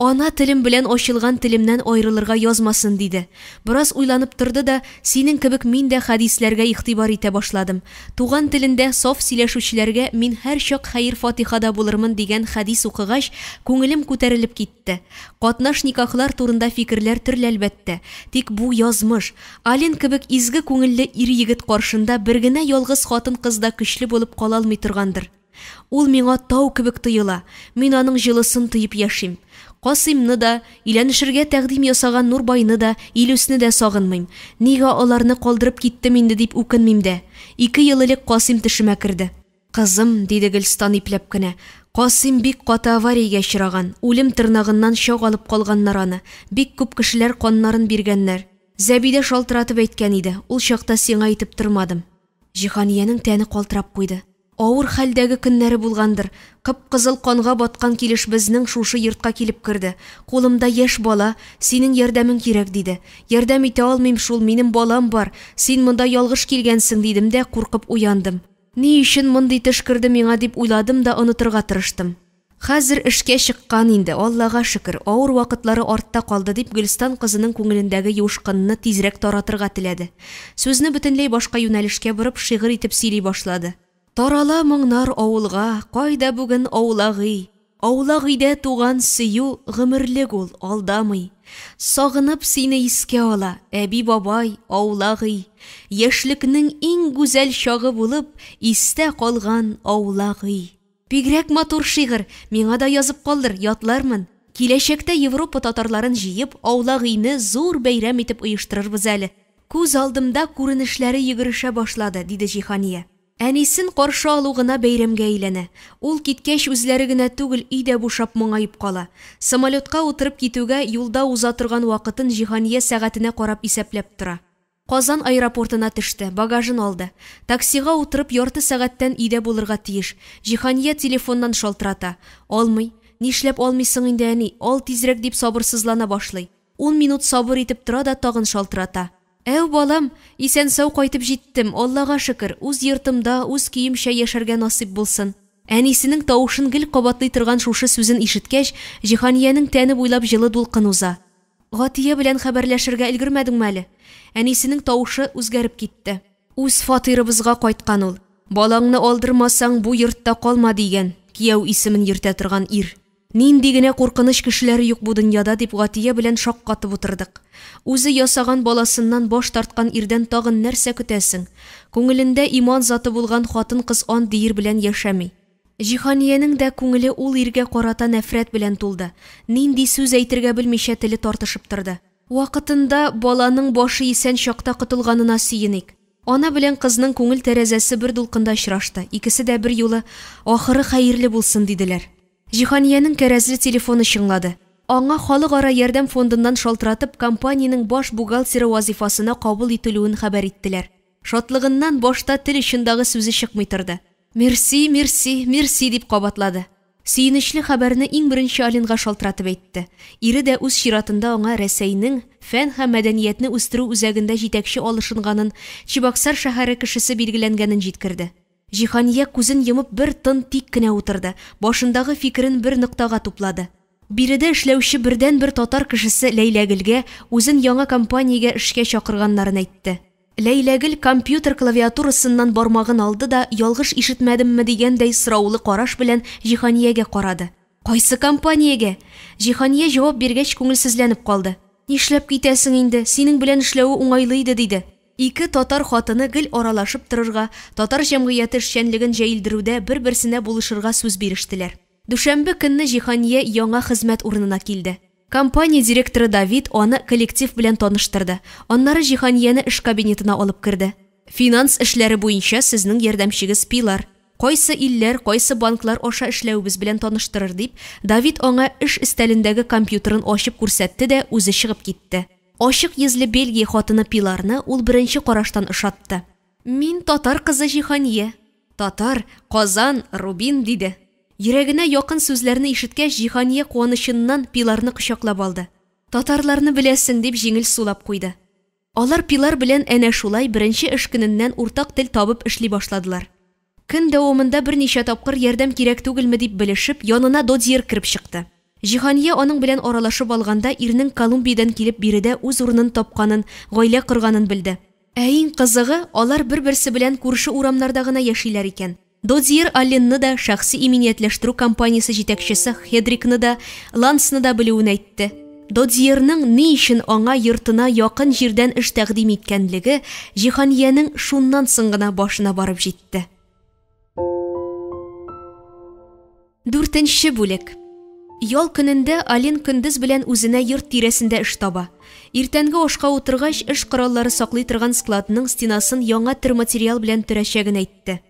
Ана телем белән ачылган телемнән аерылырга язмасын, диде. Бераз уйланып торды да, Синең кебек мин дә хәдисләргә игътибар итә башладым. Туган телендә саф сөйләшүчеләргә мин һәрчак хәер-фатихада булырмын дигән хәдис укыгач, күңелем күтәрелеп китте. Катнаш никахлар турында фикерләр төрле, әлбәттә. Тик бу язмыш. Ален кебек изге күңелле ир-егет каршында бер генә ялгыз хатын-кыз да көчле булып кала алмый торгандыр. Ул миңа тау кебек тоела, мин аның җылысын тоеп яшим. Касыймны да, өйләнешергә тәкъдим ясаган Нурбайны да, Илүсне дә сагынмыйм. Нигә аларны калдырып киттем инде дип үкенмим дә. Ике ел элек Касыйм төшемә керде. Кызым, диде Гөлстан ипләп кенә, Касыйм бик каты авариягә очраган, үлем тырнагыннан чак алып калганнар аны, бик күп кешеләр каннарын биргәннәр. Зәбидә шалтыратып әйткән иде, ул чакта сиңа әйтеп тормадым. Җиһаниянең тәне калтырап куйды. Авыр хәлдәге көннәре булгандыр. Кып-кызыл канга баткан килеш безнең шушы йортка килеп керде. Кулымда яшь бала, синең ярдәмең кирәк, диде. Ярдәм итә алмыйм шул, минем балам бар, син монда ялгыш килгәнсең, дидем дә куркып уяндым. Ни өчен мондый төш керде миңа дип уйладым да онытырга тырыштым. Хәзер эшкә чыккан инде, Аллага шөкер, авыр вакытлары артта калды, дип Гөлстан кызының күңелендәге юшкынны тизрәк таратырга теләде. Сүзне бөтенләй башка юнәлешкә борып, шигырь итеп сөйли башлады. Тарала моңнар авылга, кайда бүген аулак өй? Аулак өйдә туган сөю гомерлек ул, алдамый. Сагынып сине искә ала, әби-бабай, аулак өй. Яшьлекнең иң гүзәл чагы булып, истә калган аулак өй. Бигрәк матур шигырь, миңа да язып калдыр, ятлармын. Киләчәктә Европа татарларын җыеп, аулак өйне зур бәйрәм итеп оештырырбыз әле. Күз алдымда күренешләре йөгерешә башлады, диде Җиһания. Әнисен каршы алу гына бәйрәмгә әйләнә. Ул киткәч, үзләре генә түгел, өй дә бушап моңаеп кала. Самолетка утырып китүгә, юлда уза торган вакытын Җиһания сәгатенә карап исәпләп тора. Казан аэропортына төште, багажын алды. Таксига утырып, ярты сәгатьтән өйдә булырга тиеш. Җиһания телефоннан шалтырата. Алмый. Нишләп алмыйсың инде, әни, ал тизрәк, дип сабырсызлана башлый. Ун минут сабыр итеп тора да тагын шалтырата. Әү, балам, исән-сау кайтып җиттем, Аллага шөкер, үз йортымда, үз көемчә яшәргә насыйп булсын. Әнисенең тавышын гел кабатлый торган шушы сүзен ишеткәч, Җиһаниянең тәне буйлап җылы дулкын уза. Гатия белән хәбәрләшергә өлгермәдеңме әле? Әнисенең тавышы үзгәреп китте. Үз фатирыбызга кайткан ул. Балаңны алдырмасаң, бу йортта калма, дигән, кияү исемен йөртә торган ир. Нинди генә куркыныч кешеләр юк бу дөньяда, дип Гатия белән шаккатып утырдык. Үзе ясаган баласыннан баш тарткан ирдән тагын нәрсә көтәсең? Күңелендә иман заты булган хатын-кыз андый ир белән яшәми. Җиһаниянең дә күңеле ул иргә карата нәфрәт белән тулды. Нинди сүз әйтергә белмичә теле тартышып торды. Вакытында, баланың башы исән чакта котылганына сөеник. Ана белән кызның күңел тәрәзәсе бер дулкында очрашты, икесе дә берьюлы, Ахыры хәерле булсын, диделәр. Җиһаниянең кәрәзле телефоны чыңлады. Аңа Халыкара ярдәм фондыннан шалтыратып, компаниянең баш бухгалтеры вазыйфасына кабул ителүен хәбәр иттеләр. Шатлыгыннан башта тел очындагы сүзе чыкмый торды. Мерси, мерси, мерси, дип кабатлады. Сөенечле хәбәрне иң беренче Алинга шалтыратып әйтте. Ире дә үз чиратында аңа Рәсәйнең Фән һәм мәдәниятне үстерү үзәгендә җитәкче алышынганын, Чебоксар шәһәре кешесе билгеләнгәнен җиткерде. Җиһания күзен йомып бер тын тик кенә утырды, башындагы фикерен бер ноктага туплады. Биредә эшләүче бердәнбер татар кешесе Ләйләгөлгә үзен яңа компаниягә эшкә чакырганнарын әйтте. Ләйләгөл компьютер клавиатурасыннан бармагын алды да, ялгыш ишетмәдемме дигәндәй сораулы караш белән Җиһаниягә карады. Кайсы компаниягә? Җиһания җавап биргәч күңелсезләнеп калды. Нишләп китәсең инде, синең белән эшләве уңайлы иде, диде. Ике татар хатыны гел аралашып торырга, татар җәмгыяте эшчәнлеген җәелдерүдә бер-берсенә булышырга сүз бирештеләр. Дүшәмбе көнне Җиһания яңа хезмәт урынына килде. Компания директоры Давид аны коллектив белән таныштырды. Аннары Җиһанияне эш кабинетына алып керде. Финанс эшләре буенча сезнең ярдәмчегез Пилар. Кайсы илләр, кайсы банклар аша эшләвебез белән таныштырыр, дип, Давид аңа эш өстәлендәге компьютерын ачып күрсәтте дә үзе чыгып китте. Ачык йөзле Бельгия хатыны Пиларны ул беренче караштан ошатты. Мин татар кызы Җиһания. Татар, Казан, Рубин, диде. Йөрәгенә якын сүзләрне ишеткәч, Җиһания куанычыннан Пиларны кочаклап алды. Татарларны беләсең, дип җиңел сулап куйды. Алар Пилар белән әнә шулай беренче эш көненнән уртак тел табып эшли башладылар. Көн дәвамында берничә тапкыр ярдәм кирәк түгелме дип белешеп, янына Додьер кереп чыкты. Җиһания аның белән аралашып алганда ирнең Колумбиядән килеп биредә үз урынын тапканын, гаилә корганын белде. Ә иң кызыгы, алар бер-берсе белән күрше урамнарда гына яшиләр икән. Додьер Алленны да, шәхси иминиятләштерү компаниясе җитәкчесе Хедрикны да, Лансны да белүен әйтте. Додьерның ни өчен аңа йортына якын җирдән эш тәкъдим иткәнлеге Җиһаниянең шуннан соң гына башына барып җитте. Дүртенче бүлек. Ял көнендә Алин көндез белән үзенә йорт тирәсендә эш таба. Иртәнге ашка утыргач, эш кораллары саклый торган складның стенасын яңа төр материал белән төрәчәген әйтте.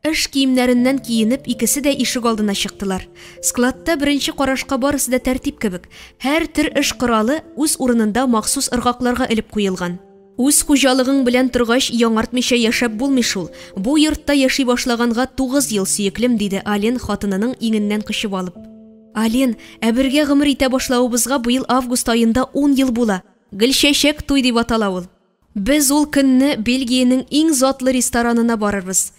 Эш киемнәреннән киенеп, икесе дә ишек алдына чыктылар. Складта беренче карашка барысы да тәртип кебек. Һәр төр эш коралы үз урынында махсус ыргакларга элеп куелган. Үз хуҗалыгың белән торгач, яңартмыйча яшәп булмый шул. Бу йортта яши башлаганга 9 ел, сөеклем, диде Ален хатынының иңеннән кочып алып. Ален, ә бергә гомер итә башлавыбызга быел август аенда 10 ел була. Гөлчәчәк туй дип атала ул. Без ул көнне Бельгиянең иң затлы ресторанына барырбыз.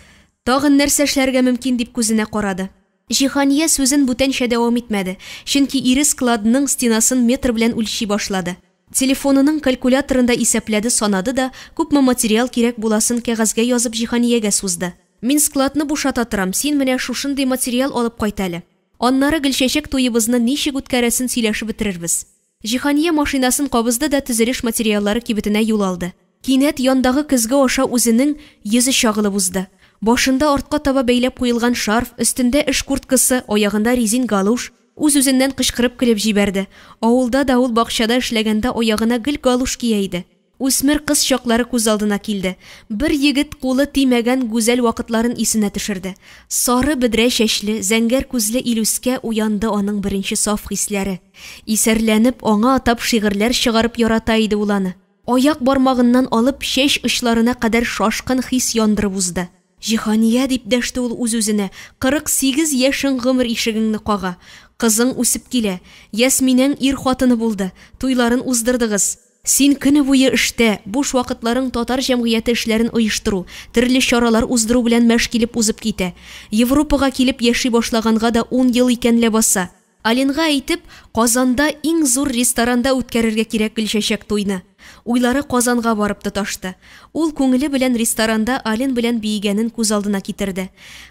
Тагын нәрсә эшләргә мөмкин, дип күзенә карады. Җиһания сүзен бүтәнчә дәвам итмәде, чөнки ире складның стенасын метр белән үлчи башлады. Телефонының калькуляторында исәпләде-санады да, күпме материал кирәк буласын кәгазьгә язып Җиһаниягә сузды. Мин складны бушата торам, син менә шушындый материал алып кайт әле. Аннары Гөлчәчәк туебызны ничек үткәрәсен сөйләшеп бетерербез. Җиһания машинасын кабызды да төзелеш материаллары кибетенә юл алды. Кинәт яндагы көзге аша үзенең йөзе чагылып узды. Башында артка таба бәйләп куелган шарф, өстендә эш курткасы, аягында резин галуш. Үз-үзеннән кычкырып көлеп җибәрде. Авылда да ул бакчада эшләгәндә аягына гел галуш кия иде. Үсмер кыз чаклары күз алдына килде. Бер егет кулы тимәгән гүзәл вакытларын исенә төшерде. Сары бөдрә чәчле, зәңгәр күзле Илүскә уянды аның беренче саф хисләре. Исәрләнеп, аңа атап шигырьләр чыгарып ярата иде ул аны. Аяк бармагыннан алып чәч очларына кадәр шашкын хис яндырып узды. Җиһания, дип дәште ул үз-үзенә, 48 яшең гомер ишегеңне кага. Кызың үсеп килә. Ясминәң ир хатыны булды. Туйларын уздырдыгыз. Син көне буе эштә, буш вакытларың татар җәмгыяте эшләрен оештыру, төрле чаралар уздыру белән мәш килеп узып китә. Европага килеп яши башлаганга да ун ел икән ләбаса. Алинга әйтеп, Казанда иң зур ресторанда үткәрергә кирәк Гөлчәчәк туйны. Уйлары Казанга барып тоташты. Ул күңеле белән ресторанда Алин белән биегәнен күз алдына китерде.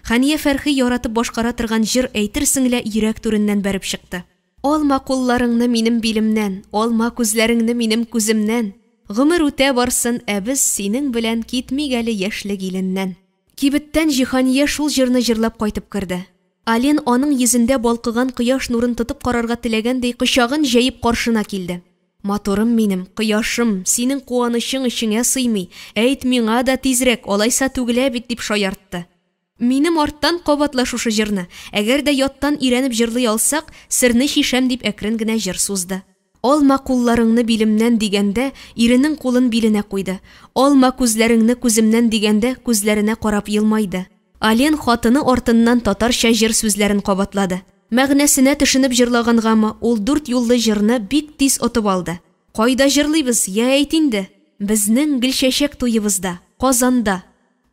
Хәния Фәрхи яратып башкара торган җыр әйтерсең лә йөрәк түреннән бәреп чыкты. Алма кулларыңны минем билемнән, алма күзләреңне минем күземнән. Гомер үтә барсын, ә без синең белән китмик әле яшьлек иленнән. Кибеттән Җиһания шул җырны җырлап кайтып керде. Ален аның йөзендә балкыган кояш нурын тотып карарга теләгәндәй кочагын җәеп каршына килде. Матурым минем, кояшым, синең куанычың эчеңә сыймый, әйт миңа да тизрәк, алайса түгелә бит, дип шаяртты. Минем арттан кабатла шушы җырны, әгәр дә яттан өйрәнеп җырлый алсак, серне чишәм, дип әкрен генә җыр сузды. Алма кулларыңны билемнән дигәндә, иренең кулын биленә куйды. Алма күзләреңне күземнән дигәндә, күзләренә карап елмайды. Ален хатыны артыннан татарча җыр сүзләрен кабатлады. Мәгънәсенә төшенеп җырлагангамы, ул дүрт юллы җырны бик тиз отып алды. Кайда җырлыйбыз, я әйт инде? Безнең Гөлчәчәк туебызда, Казанда.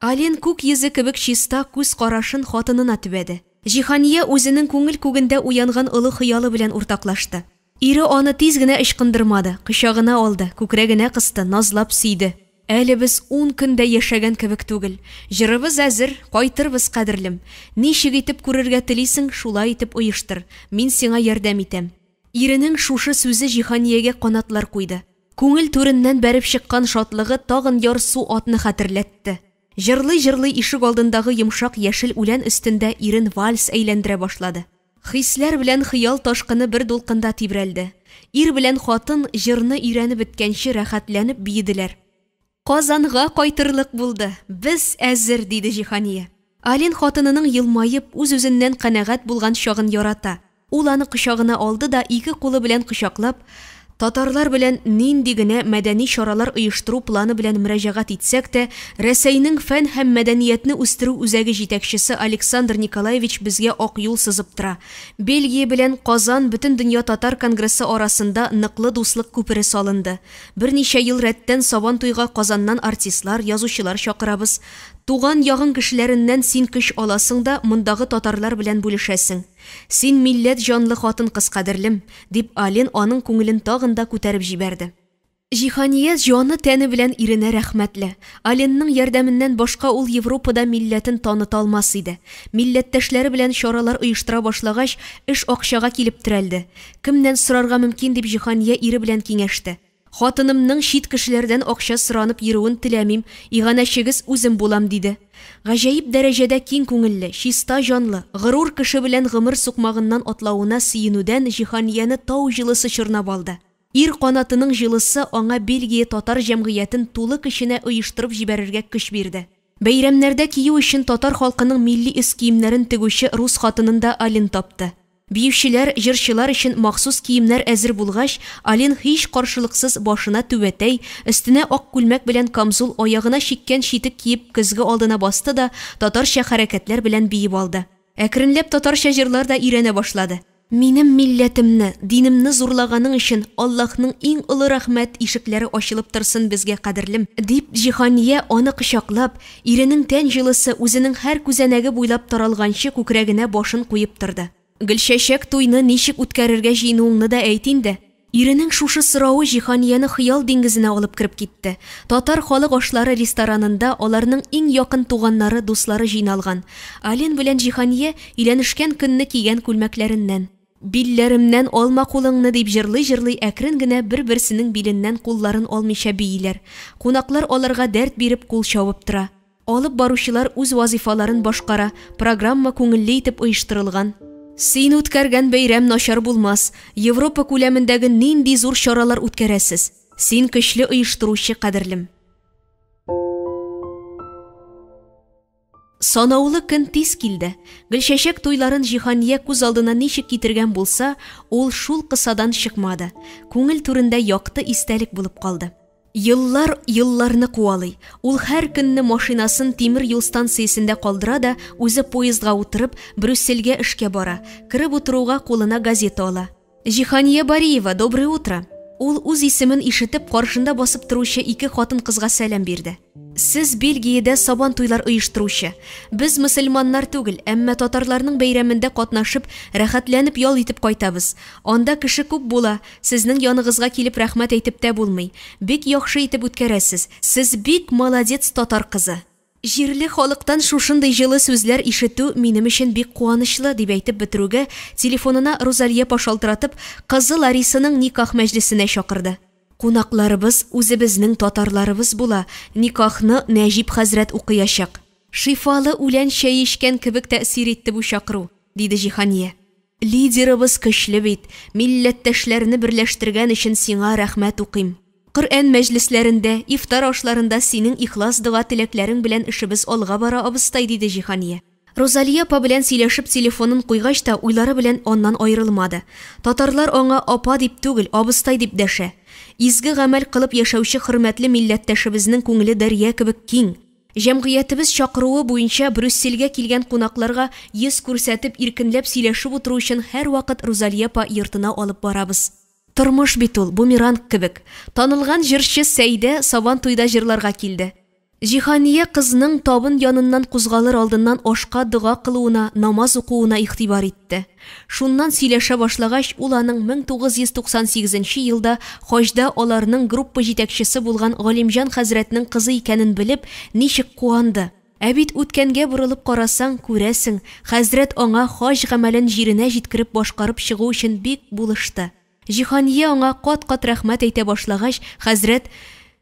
Ален күк йөзе кебек чиста күз карашын хатынына төбәде. Җиһания үзенең күңел күгендә уянган олы хыялы белән уртаклашты. Ире аны тиз генә ычкындырмады, кочагына алды, күкрәгенә кысты, назлап сөйде. Әле без ун көн дә яшәгән кебек түгел. Җырыбыз әзер, кайтырбыз, кадерлем. Ничек итеп күрергә телисең, шулай итеп оештыр. Мин сиңа ярдәм итәм. Иренең шушы сүзе Җиһаниягә канатлар куйды. Күңел түреннән бәреп чыккан шатлыгы тагын ярсу атны хәтерләтте. Җырлый-җырлый ишек алдындагы йомшак яшел үлән өстендә ирен вальс әйләндерә башлады. Хисләр белән хыял ташкыны бер дулкында тибрәлде. Ир белән хатын җырны өйрәнеп беткәнче рәхәтләнеп биеделәр. Казанга кайтырлык булды, без әзер, диде Җиһания. Ален хатынының елмаеп, үз-үзеннән канәгать булган чагын ярата. Ул аны кочагына алды да ике кулы белән кочаклап, Татарлар белән нинди генә мәдәни чаралар оештыру планы белән мөрәҗәгать итсәк тә, Рәсәйнең фән һәм мәдәниятне үстерү үзәге җитәкчесе Александр Николаевич безгә ак юл сызып тора. Бельгия белән Казан Бөтендөнья татар конгрессы арасында ныклы дуслык күпере салынды. Берничә ел рәттән Сабантуйга Казаннан артистлар, язучылар чакырабыз. Туган ягың кешеләреннән син көч аласың да мондагы татарлар белән бүлешәсең. Син милләт җанлы хатын-кыз, кадерлем, дип Ален аның күңелен тагын да күтәреп җибәрде. Җиһания җаны-тәне белән иренә рәхмәтле. Аленның ярдәменнән башка ул Европада милләтен таныта алмас иде. Милләттәшләре белән чаралар оештыра башлагач, эш акчага килеп терәлде. Кемнән сорарга мөмкин дип Җиһания ире белән киңәште. Хатынымның чит кешеләрдән акча соранып йөрүен теләмим, иганәчегез үзем булам, диде. Гаҗәеп дәрәҗәдә киң күңелле, чиста җанлы, горур кеше белән гомер сукмагыннан атлавына сөенүдән Җиһанияне тау җылысы чорнап алды. Ир канатының җылысы аңа Бельгия татар җәмгыятен тулы көченә оештырып җибәрергә көч бирде. Бәйрәмнәрдә кию өчен татар халкының милли өс киемнәрен тегүче рус хатынын да Ален тапты. Биючеләр, җырчылар өчен махсус киемнәр әзер булгач, Ален һич каршылыксыз башына түбәтәй, өстенә ак күлмәк белән камзул, аягына чиккән читек киеп көзге алдына басты да татарча хәрәкәтләр белән биеп алды. Әкренләп татарча җырлар да өйрәнә башлады. Минем милләтемне, динемне зурлаганың өчен Аллаһның иң олы рәхмәт ишекләре ачылып торсын безгә, кадерлем, дип Җиһания аны кочаклап, иренең тән җылысы үзенең һәр күзәнәге буйлап таралганчы күкрәгенә башын куеп торды. Гөлчәчәк, туйны ничек үткәрергә җыенуыңны да әйт инде. Иренең шушы соравы Җиһанияне хыял диңгезенә алып кереп китте. Татар халык ашлары ресторанында аларның иң якын туганнары, дуслары җыйналган. Ален белән Җиһания өйләнешкән көнне кигән күлмәкләреннән. Билләремнән алма кулыңны, дип җырлый-җырлый әкрен генә бер-берсенең биленнән кулларын алмыйча бииләр. Кунаклар аларга дәрт биреп кул чабып тора. Алып баручылар үз вазыйфаларын башкара, программа күңелле итеп оештырылган. Син үткәргән бәйрәм начар булмас, Европа күләмендәге нинди зур чаралар үткәрәсез. Син көчле оештыручы, кадерлем. Санаулы көн тиз килде. Гөлчәчәк туйларын Җиһания күз алдына ничек китергән булса, ул шул кысадан чыкмады. Күңел түрендә якты истәлек булып калды. Еллар елларны куалый. Ул һәр көнне машинасын тимер юл станциясендә калдыра да, үзе поездга утырып, Брюссельгә эшкә бара. Кереп утыруга кулына газета ала. Җиһания Бариева, доброе утро! Ул үз исемен ишетеп, каршында басып торучы ике хатын-кызга сәлам бирде. Сез Бельгиядә сабан туйлар оештыручы. Без мөселманнар түгел, әмма татарларның бәйрәмендә катнашып, рәхәтләнеп ял итеп кайтабыз. Анда кеше күп була, сезнең яныгызга килеп рәхмәт әйтеп тә булмый. Бик яхшы итеп үткәрәсез. Сез бик молодец татар кызы. Җирле халыктан шушындый җылы сүзләр ишетү минем өчен бик куанычлы, дип әйтеп бетерүгә, телефонына Рузалия апа шалтыратып, кызы Ларисаның никах мәҗлесенә чакырды. Кунакларыбыз үзебезнең татарларыбыз була, никахны Нәҗип хәзрәт укыячак. Шифалы үлән чәе эчкән кебек тәэсир итте бу чакыру, диде Җиһания. Лидерыбыз көчле бит, милләттәшләрне берләштергән өчен сиңа рәхмәт укыйм. Коръән мәҗлесләрендә, ифтар ашларында синең ихлас дога-теләкләрең белән эшебез алга бара, абыстай, диде Җиһания. Розалия апа белән сөйләшеп телефонын куйгач та уйлары белән аннан аерылмады. Татарлар аңа апа дип түгел, абыстай дип дәшә. Изге гамәл кылып яшәүче хөрмәтле милләттәшебезнең күңеле дәрья кебек киң. Җәмгыятебез чакыруы буенча Брюссельгә килгән кунакларга йөз күрсәтеп иркенләп сөйләшеп утыру өчен һәрвакыт Рузалия апа йортына алып барабыз. Тормыш бит ул, бумеранг кебек. Танылган җырчы Сәйдә Сабан туйда җырларга килде. Җиһания кызның табын яныннан кузгалыр алдыннан ашка дога кылуына, намаз укуына игътибар итте. Шуннан сөйләшә башлагач, ул аның 1998 нче елда хаҗда аларның группа җитәкчесе булган Галимҗан хәзрәтнең кызы икәнен белеп, ничек куанды. Ә бит үткәнгә борылып карасаң, күрәсең, хәзрәт аңа хаҗ гамәлен җиренә җиткереп башкарып чыгу өчен бик булышты. Җиһания аңа кат-кат рәхмәт әйтә башлагач, хәзрәт,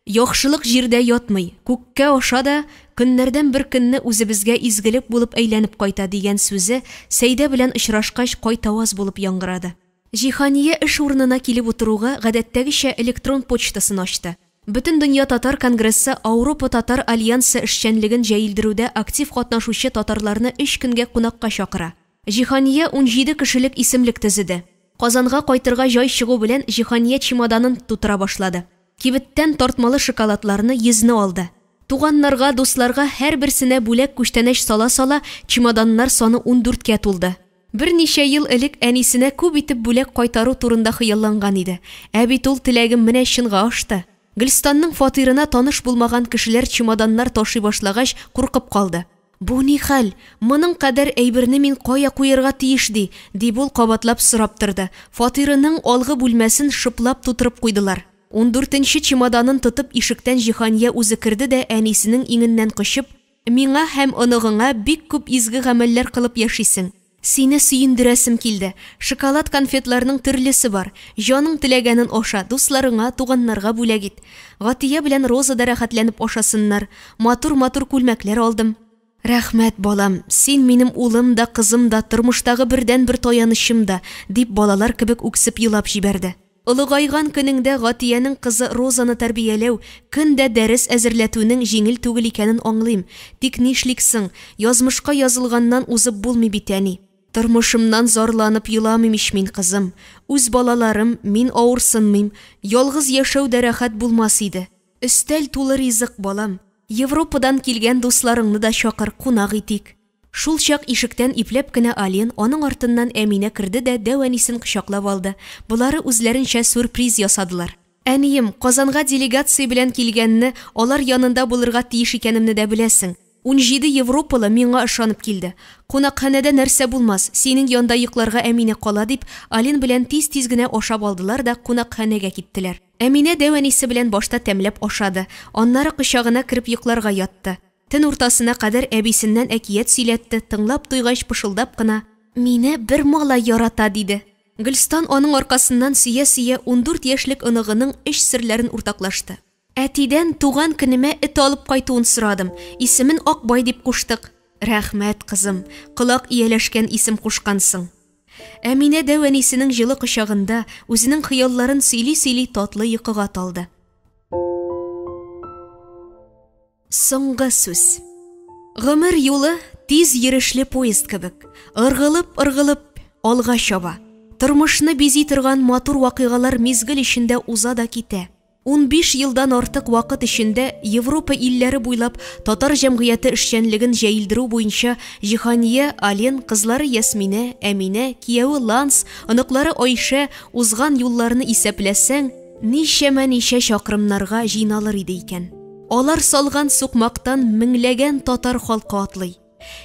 Яхшылык җирдә ятмый, күккә аша да, көннәрдән бер көнне үзебезгә изгелек булып әйләнеп кайта, дигән сүзе Сәйдә белән очрашкач кайтаваз булып яңгырады. Җиһания эш урынына килеп утыруга, гадәттәгечә электрон почтасын ачты. Бөтендөнья татар конгрессы Ауропа татар альянсы эшчәнлеген җәелдерүдә актив катнашучы татарларны өч көнгә кунакка чакыра. Җиһания 17 кешелек исемлек төзеде. Казанга кайтырга җай чыгу белән Җиһания чемоданын тутыра башлады. Кибеттән тартмалы шоколадларны йөзне алды. Туганнарга, дусларга һәрберсенә бүләк-күчтәнәч сала-сала, чемоданнар саны ундүрткә тулды. Берничә ел элек әнисенә күп итеп бүләк кайтару турында хыялланган иде. Ә бит ул теләгем менә чынга ашты. Гөлстанның фатирына таныш булмаган кешеләр чемоданнар ташый башлагач, куркып калды. Бу ни хәл? Моның кадәр әйберне мин кая куярга тиеш ди? дип ул кабатлап сорап торды. Фатирының алгы бүлмәсен шыплап тутырып куйдылар. Ундүртенче чемоданын тотып ишектән Җиһания үзе керде дә әнисенең иңеннән кочып, Миңа һәм оныгыңа бик күп изге гамәлләр кылып яшисең. Сине сөендерәсем килде. Шоколад конфетларның төрлесе бар. Җаның теләгәнен аша, дусларыңа, туганнарга бүләк ит. Гатия белән Роза да рәхәтләнеп ашасыннар. Матур-матур күлмәкләр алдым. Рәхмәт, балам, син минем улым да, кызым да, тормыштагы бердәнбер таянычым да, дип балалар кебек үксеп елап җибәрде. Олыгайган көнеңдә Гатиянең кызы Розаны тәрбияләү, көн дә дәрес әзерләтүнең җиңел түгел икәнен аңлыйм, тик нишлик соң, язмышка язылганнан узып булмый бит, әни. Тормышымнан зарланып еламыйм ич мин, кызым. Үз балаларым, мин авырсынмыйм, ялгыз яшәү дә рәхәт булмас иде. Өстәл тулы ризык, балам. Европадан килгән дусларыңны да чакыр, кунак итик. Шулчак ишектән ипләп кенә Ален, аның артыннан Әминә керде дә дәү әнисен кочаклап алды. Болары үзләренчә сюрприз ясадылар. Әнием, Казанга делегация белән килгәнне, алар янында булырга тиеш икәнемне дә беләсең. 17 европалы миңа ышанып килде. Кунакханәдә нәрсә булмас, синең янда йокларга Әминә кала, дип, Ален белән тиз-тиз генә ашап алдылар да кунакханәгә киттеләр. Әминә дәү әнисе белән башта тәмләп ашады, аннары кочагына кереп йокларга ятты. Төн уртасына кадәр әбисеннән әкият сөйләтте, тыңлап туйгач, пышылдап кына, Мине бер малай ярата, диде. Гөлстан аның аркасыннан сөя-сөя 14 яшьлек оныгының эч серләрен уртаклашты. Әтидән туган көнемә эт алып кайтуын сорадым, исемен Акбай дип куштык. Рәхмәт, кызым, колак ияләшкән исем кушкансың. Әминә дәү әнисенең җылы кочагында үзенең хыялларын сөйли-сөйли татлы йокыга талды. Соңгы сүз. Гомер юлы тиз йөрешле поезд кебек, ыргылып-ыргылып алга чаба. Тормышны бизи торган матур вакыйгалар мизгел эчендә уза да китә. 15 елдан артык вакыт эчендә Европа илләре буйлап татар җәмгыяте эшчәнлеген җәелдерү буенча Җиһания, Ален, кызлары Ясминә, Әминә, кияве Ланс, оныклары Айшә узган юлларны исәпләсәң, ничәмә-ничә чакрымнарга җыйналыр иде икән. Алар салган сукмактан меңләгән татар халкы атлый.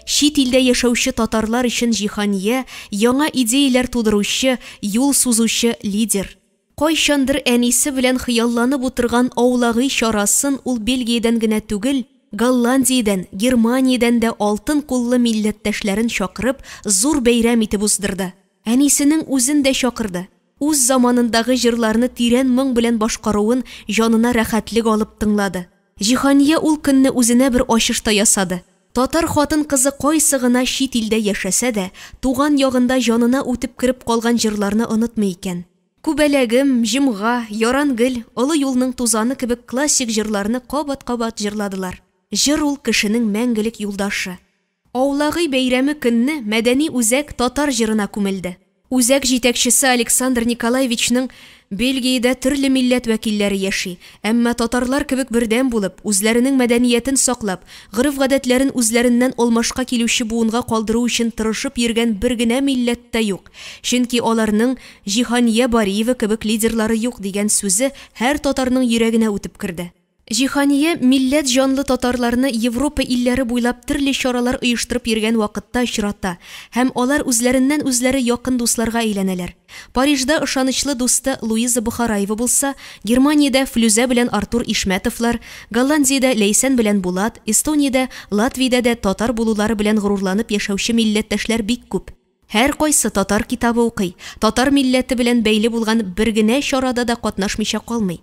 Чит илдә яшәүче татарлар өчен Җиһания яңа идеяләр тудыручы, юл сузучы лидер. Кайчандыр әнисе белән хыялланып утырган Аулагый чарасын ул Бельгиядән генә түгел, Голландиядән, Германиядән дә алтын куллы милләттәшләрен чакырып, зур бәйрәм итеп уздырды. Әнисенең үзен дә чакырды. Үз заманындагы җырларны тирән моң белән башкаруын җанына рәхәтлек алып тыңлады. Җиһания ул көнне үзенә бер ачыш та ясады. Татар хатын-кызы кайсы гына чит илдә яшәсә дә, туган ягында җанына үтеп кереп калган җырларны онытмый икән. Күбәләгем, Җомга, Яран гөл, Олы юлның тузаны кебек классик җырларны кабат-кабат җырладылар. Җыр ул кешенең мәңгелек юлдашы. Аулагый бәйрәме көнне мәдәни үзәк татар җырына күмелде. Үзәк җитәкчесе Александр Николаевичның Бельгиядә төрле милләт вәкилләре яши, әмма татарлар кебек бердәм булып, үзләренең мәдәниятен саклап, гореф-гадәтләрен үзләреннән алмашка килүче буынга калдыру өчен тырышып йөргән бер генә милләт тә юк, чөнки аларның Җиһания Бариева кебек лидерлары юк, дигән сүзе һәр татарның йөрәгенә үтеп керде. Җиһания милләт җанлы татарларны Европа илләре буйлап төрле чаралар оештырып йөргән вакытта очрата һәм алар үзләреннән-үзләре якын дусларга әйләнәләр. Парижда ышанычлы дусты Луиза Бохараева булса, Германиядә Флүзә белән Артур Ишмәтовлар, Голландиядә Ләйсән белән Булат, Эстониядә, Латвиядә дә татар булулары белән горурланып яшәүче милләттәшләр бик күп. Һәркайсы татар китабы укый, татар милләте белән бәйле булган бер генә чарада да катнашмыйча калмый.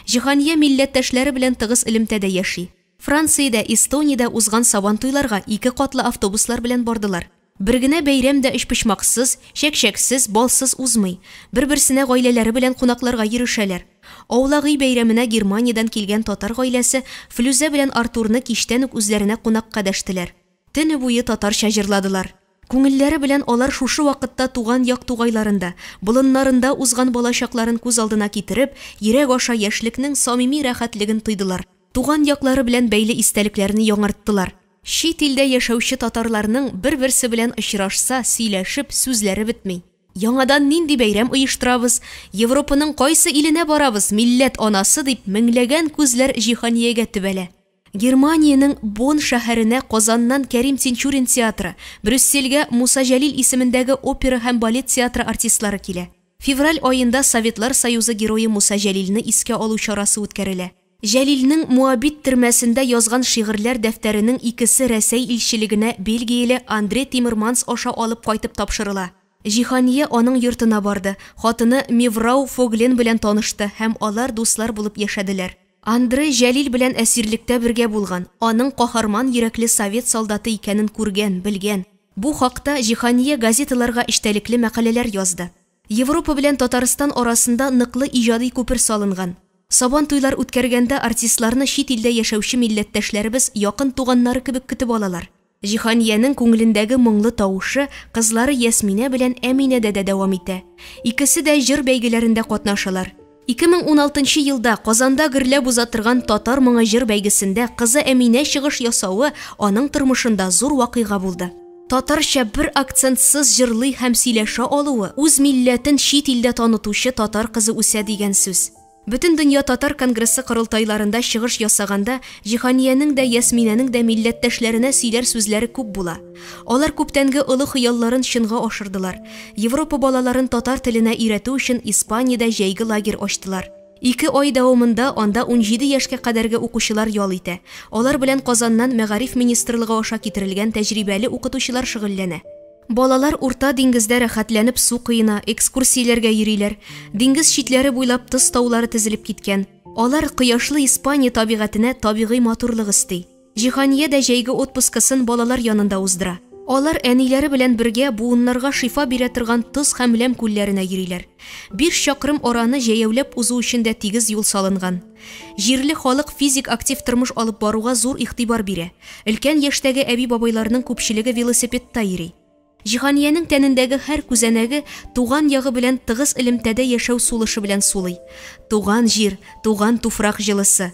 Җиһания милләттәшләре белән тыгыз элемтәдә яши. Франциядә, Эстониядә узган Сабантуйларга ике катлы автобуслар белән бардылар. Бер генә бәйрәм дә өчпочмаксыз, чәкчәксез, балсыз узмый. Бер-берсенә гаиләләре белән кунакларга йөрешәләр. Аулак өй бәйрәменә Германиядән килгән татар гаиләсе Флүзә белән Артурны кичтән үк үзләренә кунакка дәштеләр. Төне буе татарча җырладылар. Күңелләре белән алар шушы вакытта туган як тугайларында, болыннарында узган балачакларын күз алдына китереп, йөрәк аша яшьлекнең самими рәхәтлеген тойдылар, туган яклары белән бәйле истәлекләрне яңарттылар. Чит илдә яшәүче татарларның бер-берсе белән очрашса, сөйләшеп, сүзләре бетми. Яңадан нинди бәйрәм оештырабыз, Европаның кайсы иленә барабыз, милләт анасы дип меңләгән күзләр Җиһаниягә төбәлә. Германиянең Бонн шәһәренә Казаннан Кәрим Тинчурин театры, Брюссельгә Муса Җәлил исемендәге опера һәм балет театры артистлары килә. Февраль аенда Советлар Союзы Герое Муса Җәлилне искә алу чарасы үткәрелә. Җәлилнең Моабит төрмәсендә язган шигырьләр дәфтәренең икесе Рәсәй илчелегенә бельгияле Андре Тиммерманс аша алып кайтып тапшырыла. Җиһания аның йортына барды, хатыны Меврау Фоглен белән танышты һәм алар дуслар булып яшәделәр. Андре Җәлил белән әсирлектә бергә булган, аның каһарман йөрәкле совет солдаты икәнен күргән, белгән. Бу хакта Җиһания газеталарга эчтәлекле мәкаләләр язды. Европа белән Татарстан арасында ныклы иҗади күпер салынган. Сабан туйлар үткәргәндә артистларны чит илдә яшәүче милләттәшләребез якын туганнары кебек көтеп алалар. Җиһаниянең күңелендәге моңлы тавышы кызлары Ясминә белән Әминәдә дә дәвам итә. Икесе дә җыр бәйгеләрендә катнашалар. 2016 елда Казанда гөрләп уза торган Татар моңы җыр бәйгесендә кызы Әминә чыгыш ясавы аның тормышында зур вакыйга булды. Татарча бер акцентсыз җырлый һәм сөйләшә алуы үз милләтен чит илдә танытучы татар кызы үсә дигән сүз. Бөтендөнья татар конгрессы корылтайларында чыгыш ясаганда Җиһаниянең дә, Ясминәнең дә милләттәшләренә сөйләр сүзләре күп була. Алар күптәнге олы хыялларын чынга ашырдылар. Европа балаларын татар теленә өйрәтү өчен Испаниядә җәйге лагерь ачтылар. Ике ай дәвамында анда 17 яшькә кадәрге укучылар ял итә. Алар белән Казаннан мәгариф министрлыгы аша китерелгән тәҗрибәле укытучылар шөгыльләнә. Балалар Урта диңгездә рәхәтләнеп су коена, экскурсияләргә йөриләр. Диңгез читләре буйлап тоз таулары тезелеп киткән. Алар кояшлы Испания табигатенә табигый матурлык өсти. Җиһания дә җәйге отпускасын балалар янында уздыра. Алар әниләре белән бергә буыннарга шифа бирә торган тоз һәм ләм күлләренә йөриләр. Биш чакрым араны җәяүләп узу өчен дә тигез юл салынган. Җирле халык физик актив тормыш алып баруга зур игътибар бирә. Өлкән яшьтәге әби-бабайларның күпчелеге велосипедта йөри. Җиһаниянең тәнендәге һәр күзәнәге туган ягы белән тыгыз элемтәдә яшәү сулышы белән сулый. Туган җир, туган туфрак җылысы.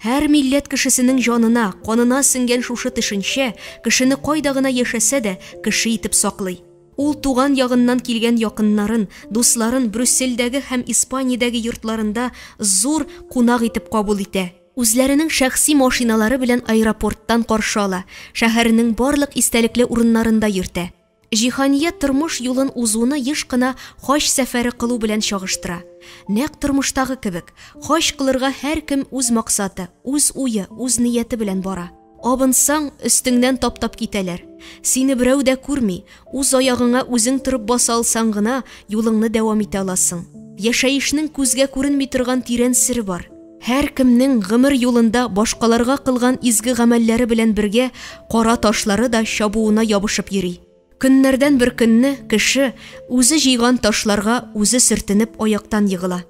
Һәр милләт кешесенең җанына, канына сеңгән шушы төшенчә кешене кайда гына яшәсә дә, кеше итеп саклый. Ул туган ягыннан килгән якыннарын, дусларын Брюссельдәге һәм Испаниядәге йортларында зур кунак итеп кабул итә. Үзләренең шәхси машиналары белән аэропорттан каршы ала, шәһәрнең барлык истәлекле урыннарында йөртә. Җиһания тормыш юлын узуны еш кына хаҗ сәфәре кылу белән чагыштыра. Нәкъ тормыштагы кебек, хаҗ кылырга һәркем үз максаты, үз уе, үз нияте белән бара. Абынсаң, өстеңнән таптап китәләр. Сине берәү дә күрми, үз аягыңа үзең торып баса алсаң гына, юлыңны дәвам итә аласың. Яшәешнең күзгә күренми торган тирән сере бар. Һәркемнең гомер юлында башкаларга кылган изге гамәлләре белән бергә кара ташлары да чабуына ябышып йөри. Көннәрдән бер көнне кеше үзе җыйган ташларга үзе сөртенеп аяктан егыла.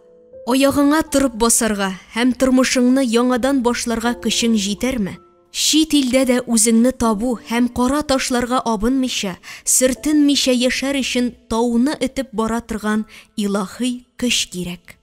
Аягыңа торып басарга һәм тормышыңны яңадан башларга көчең җитәрме? Чит илдә дә үзеңне табу һәм кара ташларга абынмыйча, сөртенмичә яшәр өчен тауны этеп бара торган илаһи көч кирәк.